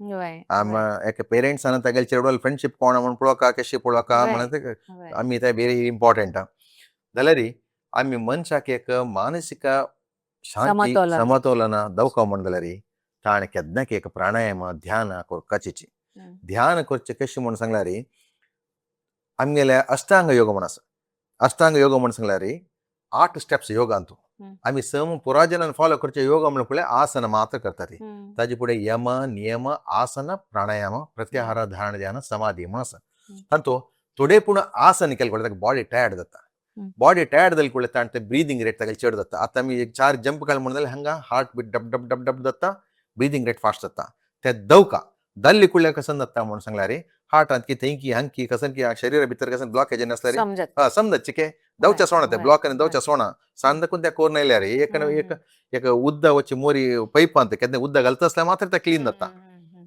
आम एक पेरेंट्सान तागेले चेडवाले फ्रेंडशीप कोण म्हण पळोवका, कशी पळोवका म्हणून आमी ते व्हेरी इम्पॉर्टंट. जाल्यार आमी मनशाक एक मानसीक शांती समतोलन. समतोलन दवका म्हण जाल्यार ताणें केन्ना एक प्राणायाम ध्यान करपाचेची. ध्यान करचें कशें म्हूण सांगल्यार आमगेले अष्टांग योग म्हण आसा. अष्टांग योग म्हण सांगल्यार 8 स्टेप्स योगांतू. आमी सम पुराजनान फॉलो करचे योग म्हण पळय आसन मात्र करतात. ताजे फुडें यम नियम आसन प्राणायाम प्रत्याहार धारण ध्यान समाधी म्हण आसा. तातूंत थोडे पूण आसन केले ताका बॉडी टायर्ड जाता. बॉडी टायर्ड जाली कुडले ताणें ते ब्रिदींग रेट तागेले चड जाता. आतां आमी एक 4 जंप काडले म्हणून जाल्यार हांगा हार्ट बीट डब डब डब डब जाता, ब्रिदींग रेट फास्ट जाता. ते दवका जाल्ले कुडले कसन जाता म्हणून सांगल्यार हार्टांत की थंयकी हांकी कसन की शरीरा भितर कसन ब्लॉकेज आसल्यार समजत. हा समजत के दवच्या सोणा ते ब्लॉक आनी दवच्या सोणा सान दाखून त्या कोर नायल्यार एक एक एक उद्दा वचे मोरी पायपांत केन्ना उद्दा घालता आसल्यार मात्र ते क्लीन जाता.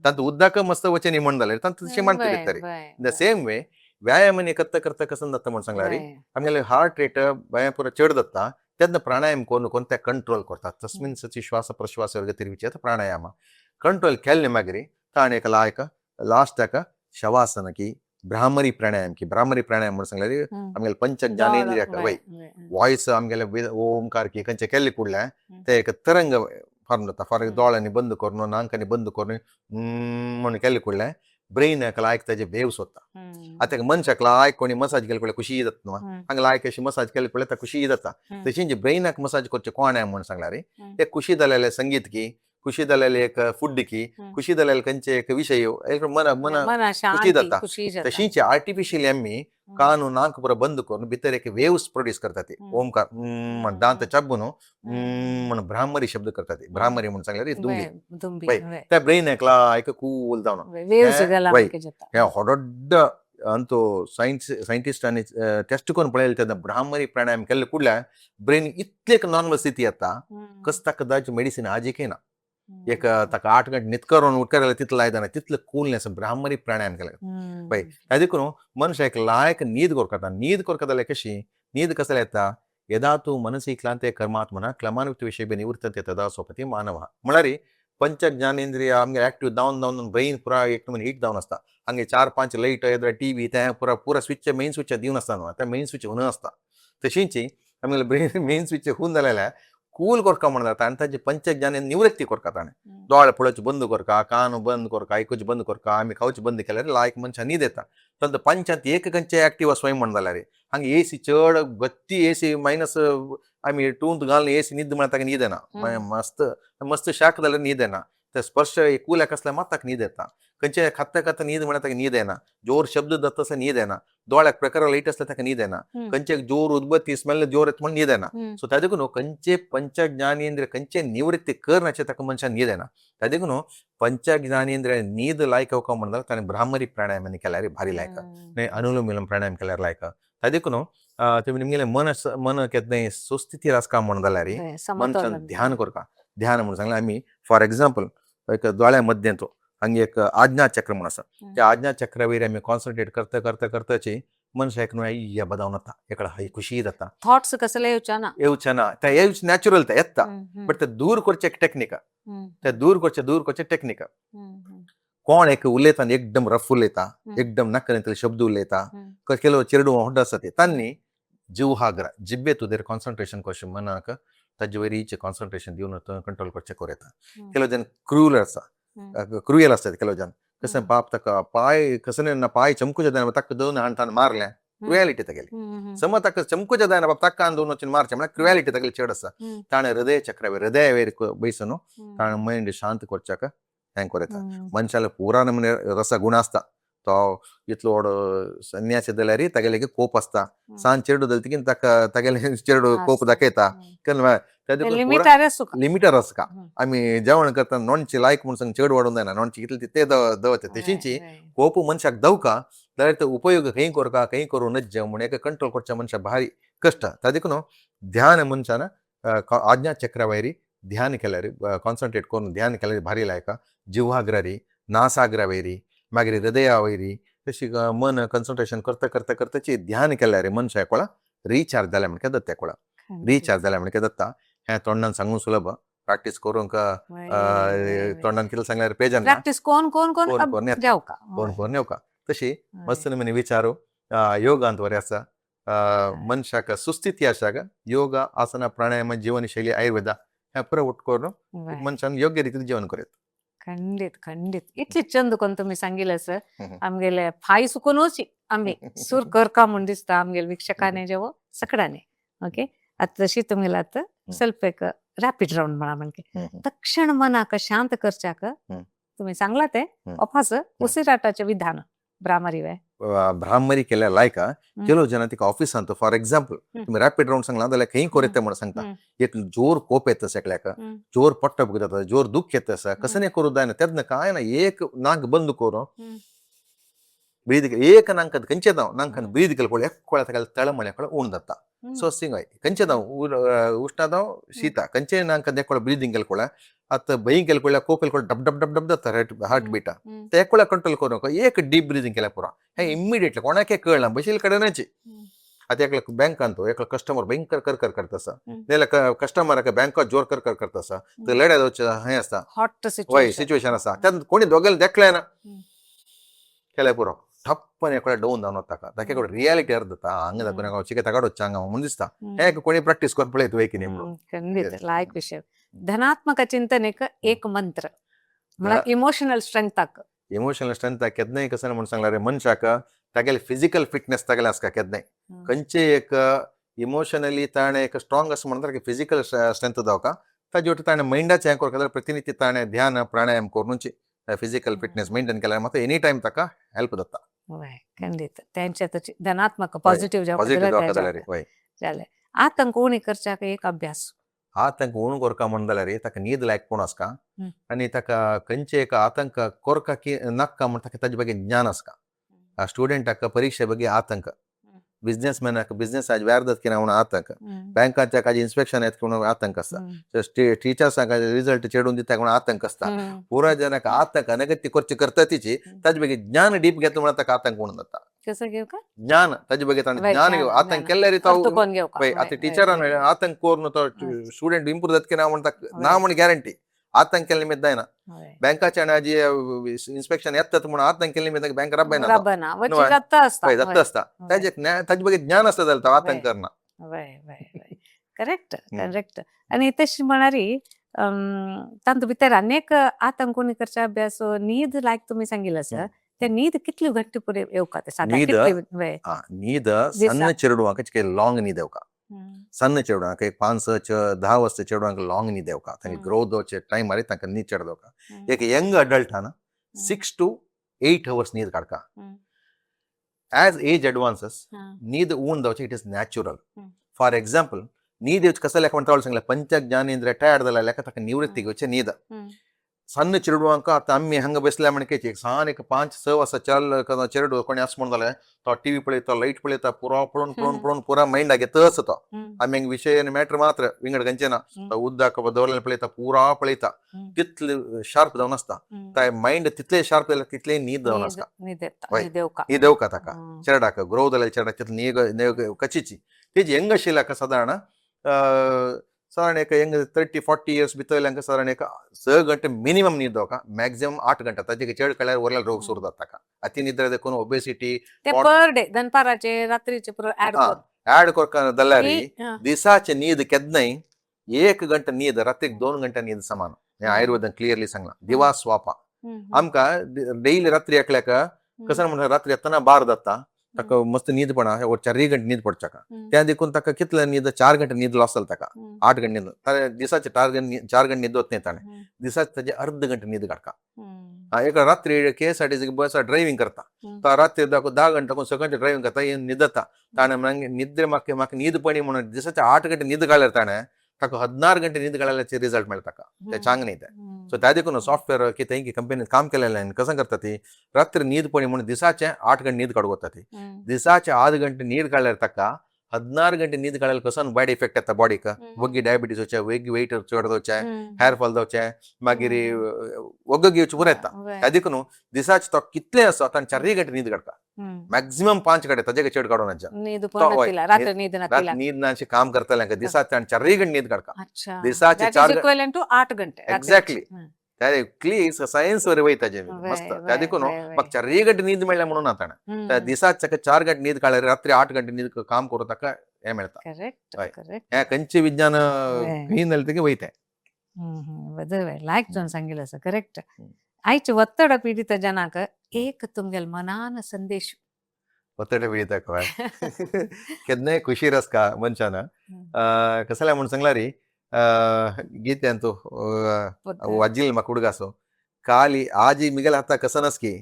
तातूंत उद्दाक मस्त वचे निमण जाल्यार तातूंत शिमण भितर. The same way व्यायाम करता करता कसन जाता म्हणून सांगल्यार आमगेले हार्ट रेट व्यायाम पुरा चड जाता. तेन्ना प्राणायाम करून करून ते कंट्रोल करतात. तस्मिन सची श्वास प्रश्वास वर्ग प्राणायाम कंट्रोल केल्ले मागीर ताणें एक लायक लास्टाक शवासन की भ्रामरी प्राणायाम की भ्रामरी प्राणायाम म्हणून सांगल्यार आमगेले पंच ज्ञानेंद्रियाक वय वॉयस आमगेले ओंकार की खंयचे केल्ले कुडले ते एक तरंग फॉर्म जाता. फॉर दोळ्यांनी बंद करून नाकांनी बंद करून म्हणून केल्ले कुडले ब्रेनाक लायक ताजे वेव्स वता. आतां मनशाक लायक कोणी मसाज केले कुडले खुशी जाता न्हू. हांगा लायक अशी मसाज केले कुडले ताका खुशी जाता. तशीच ब्रेनाक मसाज करचे कोण म्हणून सांगल्यार एक खुशी जालेले संगीत की, खुशी जालेले एक फूड की, खुशी जालेले खंयचे एक विशय एक मन मन खुशी जाता. तशीच आर्टिफिशियली आमी कानू नाक पुरा बंद करून भितर एक वेव्स प्रोड्यूस करतात. ओमकार म्हण दांत चाबून म्हण भ्रामरी शब्द करतात. भ्रामरी म्हणून सांगल्यार दुंबी दुंबी त्या ब्रेनाक लायक कूल जावन वेव्स. हे होडोड्ड अंतू सायंटिस्टांनी टेस्ट करून पळयलें तेन्ना भ्रामरी प्राणायाम केल्ले कुडल्या ब्रेन इतले एक नॉर्मल स्थिती येता कस ताका दाची मेडिसीन आजीकय ना. एक ताका 8 घंटे न्हीद करून उठकारायला तितलो लायतना तितलो कूलनेस भ्रामरी प्राणायाम केले पळय. ताजे देखून मनशाक लायक न्हीद करता. न्हीद करता जाल्यार कशी न्हीद कसले येता? यदा तूं मनसी क्लांते कर्मात्मना क्लमानुक्त विशय निवृत्तते तदा स्वपती मानव. म्हळ्यार पंच ज्ञानेंद्रिय आमगे ऍक्टिव्ह जावन जावन ब्रेन पुरा एक नमुने हीट जावन आसता. हांगे 4-5 लायट येद्रा टीव्ही ते पुरा पुरा स्विच मेन स्विच दिवन आसता न्हू, ते मेन स्विच हून आसता. तशींच आमगेले ब्रेन मेन स्विच हून जाल्यार कूल करका म्हण जाता आनी तांचे पंच ज्ञान निवृत्ती करता. ताणें दोळे पळोवचे बंद करका, कान बंद करका, आयकुचें बंद करका, आमी खावचें बंद केल्यार लायक मनशां न्हीद येता. तांचो पंचांत एक खंयचे ऍक्टिव्ह स्वयं म्हण जाल्यार हांगा एसी चड गत्ती एसी मायनस आमी टूंत घालून एसी न्हीद म्हणटा ताका न्हीद येना. मस्त मस्त शाक जाल्यार न्हीद येना. ते स्पर्श कूल्याक आसल्यार मात ताका न्हीद येता. खंयचे खात्ता खात्ता न्हीद म्हळ्यार ताका न्हीद येना. जोर शब्द जाता तसो न्हीद येना. दोळ्याक प्रकार लायट आसल्यार ताका न्हीद येना. खंयचे जोर उदबत्ती स्मेल जोर येता म्हण न्हीद येना. सो ताजे देखून खंयचे पंच ज्ञानेंद्रिय खंयचे निवृत्ती करनाचे ताका मनशान न्हीद येना. ताजे देखून पंच ज्ञानेंद्रिय न्हीद लायक येवका म्हणल्यार ताणें भ्रामरी प्राणायाम केल्यार भारी लायक, न्ही अनुलोम विलोम प्राणायाम केल्यार लायक. ताजे देखून तुमी निमगेलें मन मन केन्नाय सुस्थितीर आसका म्हण जाल्यार मनशान ध्यान करता. ध्यान म्हणून सांगलें आमी फॉर एग्जाम्पल एक दोळ्या मध्यें तो हांगा एक आज्ञा चक्र म्हूण आसा. त्या आज्ञा चक्रावयर आमी कॉन्सन्ट्रेट करता करता करताची मनशाक न्हू अय्या बदावन वता, एकड़ा हय खुशी जाता. थॉट्स कसले येवचे ना. येवचे ना, ते येवचे नॅचरल ते येता, बट ते दूर करचे एक टेक्निक, ते दूर करचे दूर करचे टेक्निक. कोण एक उलयता एकदम रफ उलयता, एकदम नाका तले शब्द उलयता, ಕೆಲವು चेरडू होड्ड आसा ते तांणी जिव्हाग्र जिब्बे तुजेर कॉन्सन्ट्रेशन करचें मनाक ताजे वयर कॉन्सन्ट्रेशन दिवन कंट्रोल करचें करूं येता. ಕೆಲವು जन क्रूल आसा, क्रुयल आसतात ಕೆಲವು जन, कशें बाप ताका पाय कसने ना पाय चमकुचे जायना ताका दोन हाण ताणें मारलें, क्रुयलिटी तागेली. समज ताका चमकुचे जायना बाप ताका दोन वचून मारचें म्हळ्यार क्रुयलिटी तागेली चड आसा. ताणें हृदय चक्र हृदय वयर बैसून ताणें मायंड शांत करच्याक हें करूं येता. मनशाले पुरा नमुने रस गुण आसता, तो इतलो व्हड संन्यासी जाल्यार तागेले कोप आसता. सान चेडू जालें ताका तागेले चेडू कोप दाखयता. लिमिटर आसता. आमी जेवण करतना नॉनची लायक म्हूण सांग चेड वाडून जायना, नॉनची कितले ते दवरता. तशींची कोप मनशाक दवका जाल्यार तो उपयोग खंय करका खंय करूं नज्ज म्हूण एका कंट्रोल करच्या मनशाक भारी कश्ट. ताका देखून ध्यान मनशान आज्ञा चक्रा वयर ध्यान केल्यार कॉन्सन्ट्रेट करून ध्यान केल्यार भारी लायका. जिव्हाग्रारी नासाग्रा वयर मागीर हृदया वयर तशी मन कॉन्सन्ट्रेशन करता करता करताची ध्यान केल्यार मनशाक कोळा रिचार्ज जाल्या म्हणके दत्ता, कोळा रिचार्ज जाल्या म्हणके दत्ता. हें तोंडान सांगूंक सुलभ, प्रॅक्टीस करूंक तोंडान कितें सांगल्यार पेजन प्रॅक्टीस कोण कोण कोण कोण कोण कोण येवका. तशी मस्त नमुने विचारू योगांत बरें आसा. मनशाक सुस्थिती आसा योगा आसना प्राणायाम जीवनशैली आयुर्वेदा हें पुरो उठ करून मनशान योग्य रितीन जीवन करूं. खंडीत खंडीत इतली चंद कोण तुमी सांगितलं सर, आमगेले फाय सुकूनच आमी सूर करका म्हूण दिसता आमगेले वीक्षकांनी जेवो सकडाने. ओके, आतां तशी तुमगेले आतां ಸ್ವಲ್ಪ एक रॅपीड रावंड म्हणा म्हणजे तक्षण मनाक शांत करच्याक तुम्ही सांगला ते अफास उसिराटाचे विधान भ्रामरी वे भ्रामरी केल्या लायका ಕೆಲವು ಜನ तिका ऑफिसांत फॉर एक्झाम्पल तुम्ही रॅपीड रावंड सांगला जाल्यार खंय कोर येता म्हणून सांगता. एक जोर कोप येता एकल्याक, जोर पोट्ट जाता, जोर दुःख येता आसा, कसं करूं जायना तेन्ना काय ना एक नाक बंद करून ब्रीद एक नांकात खंयचे दाव नांकान ब्रीद केलं पळय एककोळा ताका तळमळ एककोळा उण जाता. सो सिंग खंयचे दाव उश्णा दाव शीता खंयचे नांकात एककोळा ब्रिदींग केलं पळय आतां भंय केलं पळय कोप केलं डब डब डब डब जाता हार्ट बीटा ते एककोळा कंट्रोल करूं एक डीप ब्रिदींग केल्या पुरो हें इमिडिएटली कोणाकय कळना बशिल्ले कडेनच. आतां एकलो बँकान तो एकलो कस्टमर भयंकर कर कर करता आसा, नाल्यार कस्टमराक बँकात जोर कर कर करता आसा, तर लढ्या जावचें हें आसता, हॉट वय सिच्युएशन आसा, तेन्ना कोणी दोगांय देखलें ना केल्यार पुरो ठप्पन एकलो डावन जावन वता ताका ताका एकलो रियालिटी अर्द जाता हांगा दाखोवन चिके ताका वचचें हांगा म्हूण दिसता. हें कोणी प्रॅक्टीस करून पळयत वय कितें म्हणून. खंडीत लायक विशय. धनात्मक चिंतनेक एक मंत्र म्हळ्यार इमोशनल स्ट्रेंथाक. इमोशनल स्ट्रेंथ केन्नाय कसं म्हणून सांगला रे मनशाक तागेले फिजिकल फिटनेस तागेले आसता केन्नाय खंयचे एक इमोशनली ताणें एक स्ट्रॉंग आसा म्हणटा फिजिकल स्ट्रेंथ जावका ताजे वटेन ताणें मायंडाचें हें करता जाल्यार प्रतिनित्य ताणें ध्यान प्राणायाम करूनची फिजिकल फिटनेस मेंटेन केल्यार मात्र एनी टायम ताका हेल्प जाता. खंडीत तेंचे धनात्मक पॉझिटिव्ह पॉझिटिव्ह जावका जाल्यार वय जालें. आतंक उणी करच्याक एक अभ्यास. आतंक उणो करका म्हण जाल्यार ताका न्हीद लायक कोण आसका आनी ताका खंयचे एक आतंक करका की नाका म्हण ताका ताजे ಬಗ್ಗೆ ज्ञान आसका. स्टुडंटाक परीक्षे ಬಗ್ಗೆ आतंक, बिझनेसमॅनाक बिझनेस आज व्यार जात कितें म्हणून आतंक, बँकाच्या काज इन्स्पेक्शन येता म्हणून आतंक आसता, टिचर्सांक रिजल्ट चेडून दिता म्हणून आतंक आसता. पुरा जनाक आतंक अनगत्य करचे करता तिची ताजे ಬಗ್ಗೆ ज्ञान डीप घेतलं म्हणून ताका आतंक उणो जाता. कसं घेऊ का ज्ञान ताजे ಬಗ್ಗೆ ताणें ज्ञान घेवं आतंक केल्यार आतां टिचरान आतंक करून तो स्टुडंट इंप्रूव जाता की ना म्हणटा ना म्हण गॅरंटी आतंक केल्ले निमित्त जायना. बँकाच्या आनी इन्स्पेक्शन येतात म्हणून आतंक केल्ले निमित्त बँक रब्बायना जाता आसता. ताजे ताजे ಬಗ್ಗೆ ज्ञान आसता जाल्यार आतंक करना. Correct correct. आनी तशी म्हणारी तातूंत भितर अनेक आतंक उणी करचे अभ्यास न्हीद लायक तुमी सांगिल्लें सर, ते न्हीद कितली घट्ट पुरे येवका ते न्हीद न्हीद सन्न चेरडुवांक लाँग न्हीद येवका. सन्न चेडवांक एक 5, 6, 10 वर्सां चेडवांक लाँग न्हीद येवका. तांकां ग्रोथ जावचे टायमार तांकां न्हीद चड जावका. एक यंग अडल्टान 6 to 8 hours न्हीद काडका. एज एज एडवान्सस न्हीद ऊन जावचे, it is natural. For example, न्हीद येवचे कसो लेखा म्हणटा सांगलें, पंच ज्ञानेंद्रिय टायर्ड जाल्या लेखा ताका निवृत्ती घेवचे न्हीद. सन्न चेडवांक आतां आमी हांगा बसल्या म्हणकेची एक सान एक 5-6 वर्सां चल चेडू कोणी अशें म्हणून जाल्यार तो टीव्ही पळयता, लायट पळयता, पुरो पळोवन पळोवन पळोवन पुरा मायंड तच तो. आमी हांगा विशय आनी मॅटर मात्र विंगड खंयचे ना. तो उदक दवरलें पळयता, पुरा पळयता. तितले शार्प जावन आसता. ताय मायंड तितले शार्प जाल्यार तितले न्हीद जावन आसता. न्हीद येता. वय. न्हीद येवका. न्हीद येवका ताका. चेरडाक ग्रो जाल्यार चेरडाक तितले न्हीद कचिची. तेजी यंग आशिल्ल्या सादारण सादारण एक यंग 30-40 इयर्स भितर हांकां सादारण एक 6 घंटे मिनिमम न्हीद जावका, मॅक्झिमम 8 घंटे. ताजे चड कळ्यार वरल्यार रोग सुरू जाता ताका. अति निद्रा देखून ओबेसिटी. ते पर डे दनपाराचे रात्रीचे पुरो ऍड हा. कर. ऍड करका जाल्यार दिसाचे न्हीद केन्नाय 1 घंटा न्हीद रात्रीक 2 घंटे न्हीद समान. हें आयुर्वेदान क्लियरली सांगलां. दिवा स्वापा. आमकां डेली रात्री एकल्याक कसं म्हणटा, रात्री येतना बार जाता, ताका मस्त न्हीद पडना, 4 घंटे न्हीद पडच्या. त्या देखून ताका कितले न्हीद, 4 घंटे न्हीद लॉस जाता ताका. 8 घंटे न्हीद ताणें दिसाचे 4 घंटे, 4 घंटे न्हीद वत न्ही ताणें. दिसाचे ताजे अर्द घंटे न्हीद काडका. एक रात्री केएसआरटीसी बस ड्रायव्हिंग करता. तो रात्री 10 घंटे 6 घंटे ड्रायव्हिंग करता, येवन न्हिदता. ताणें मागीर निद्रे म्हाका म्हाका न्हीद पडली म्हणून दिसाचे 8 घंटे न्हीद काडल्यार ताणें ताका 16 घंटे न्हीद काडल्याचे रिजल्ट मेळटा ताका. ते चांग न्ही ते. सो त्या देखून सॉफ्टवेअर की थंय कंपनीत काम केलेलें कसं करता ती रात्री न्हीद पडली म्हणून दिसाचे 8 घंटे न्हीद काडूंक वता ती. दिसाचे 8 घंटे न्हीद काडल्यार ताका 16 घंटे न्हीद काडल्यार कसो बॅड इफेक्ट येता बॉडीक. वग्गी डायबिटीज जावचे, वेग वेट चड जावचे, हेअर फॉल जावचे, मागीर वग्ग घेवचे पुरो येता. त्या देखून दिसाचे तो कितले आसा ताणें 4 घंटे न्हीद काडटा, मॅक्झिमम 5 घंटे, ताजे चड काडूं नाच्या. न्हीद तो वय. पण रात्री न्हीद रात नातिला. न्हीद ना अशें काम करतले दिसाचे ताणें 4 घंटे न्हीद काडटा. दिसाचे that 4 is equivalent to 8 घंटे. Exactly. त्या क्लियर सायन्स वर वयता ताजे मस्त. त्या देखून म्हाका 4 घंटे न्हीद मेळ्ळ्या म्हणून ना ताणें. त्या दिसाक ताका 4 घंटे न्हीद काडल्यार रात्री 8 घंटे न्हीद काम करून ताका हें मेळटा. करेक्ट. हय. करेक्ट. हें खंयचें विज्ञान खंय मेळटा वयता. बरोबर लायक तुवें सांगिल्लें आसा, करेक्ट. आयचे ಒತ್ತಡ ಪೀಡಿತ ಜನಾಂಕ एक तुमगेल मनान संदेश. ಒತ್ತಡ ಪೀಡಿತ केन्नाय खुशी रसका मनशान. कसलें म्हूण सांगला री गीते अंतू वाजिल म्हाका उडगासो काली आजी मिगेल हाता कसं नसकी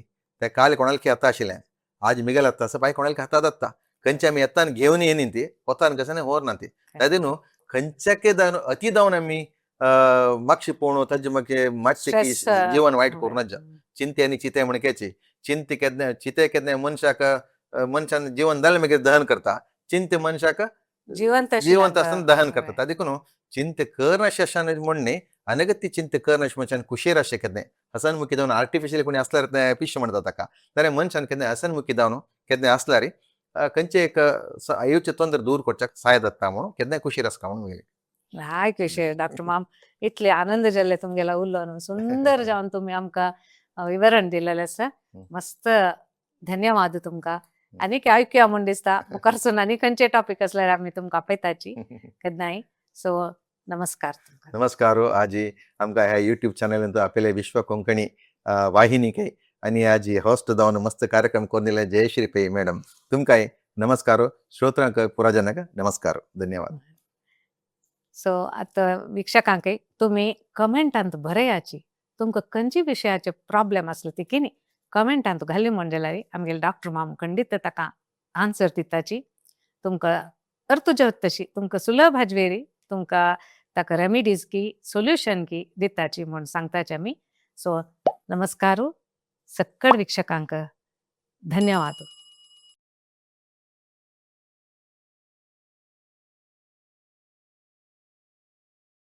ते काली कोणाला हाता आशिल्लें आज मिगेल हाता आसा बाय कोणाला हाता जाता. खंयचे आमी येतान घेवन येनी ती वतान कसं होर ना ती. ताजे न्हू खंयच्याके जावन अति जावन आमी मागशी पळोवन ताजे मागीर मातशें की स्ट्रेस जीवन वायट करूं नाजा. चिंते आनी चिते म्हणकेची चिंते केन्ना चिते केन्ना मनशाक मनशान जीवन जालें मागीर दहन करता. चिंते मनशाक जिवंत. जिवंत आसतना दहन करता. त्या देखून चिंते करनाशे अशें म्हणणे अनगती चिंते करनाशे मनशान खुशेर आसचें केन्नाय हसनमुखी जावन. आर्टिफिशियल कोणी आसल्यार तें पिशें म्हणटा ताका. जाल्यार मनशान केन्नाय हसनमुखी जावन केन्नाय आसल्यार खंयचे एक येवचे तोंदर दूर करच्याक सहाय जाता म्हणून केन्नाय खुशीर आसता म्हणून. हाय कशे डॉक्टर माम, इतले आनंद जाल्ले तुमगेला उलोवन. सुंदर जावन तुमी आमकां विवरण दिलेलें आसा. मस्त धन्यवाद तुमकां. आनीक आयकुया म्हूण दिसता. मुखारसून आनी खंयचे टॉपीक आसल्यार आमी तुमकां आपयताची केन्नाय. सो नमस्कार तुमकां. नमस्कार आजी. आमकां ह्या युट्यूब चॅनलांत आपले विश्व कोंकणी वाहिनीक आनी आजी होस्ट जावन मस्त कार्यक्रम करून दिले जयश्री पै मॅडम, तुमकांय नमस्कार. श्रोत्रांक पुराजनाक नमस्कार, धन्यवाद. सो आतां वीक्षकांकय तुमी कमेंटांत बरयाची तुमकां खंयचे विशयाचे प्रॉब्लेम आसलो ती कितें कमेंटांत घाली म्हण जाल्यार आमगेले डॉक्टर माम खंडीत ताका आन्सर दिताची. तुमकां अर्थ तशी तुमकां सुलभ हाजवेरी तुमकां ताका रेमिडीज की सोल्युशन की दिताची म्हूण सांगताची आमी. सो नमस्कार सक्कड वीक्षकांक, धन्यवाद.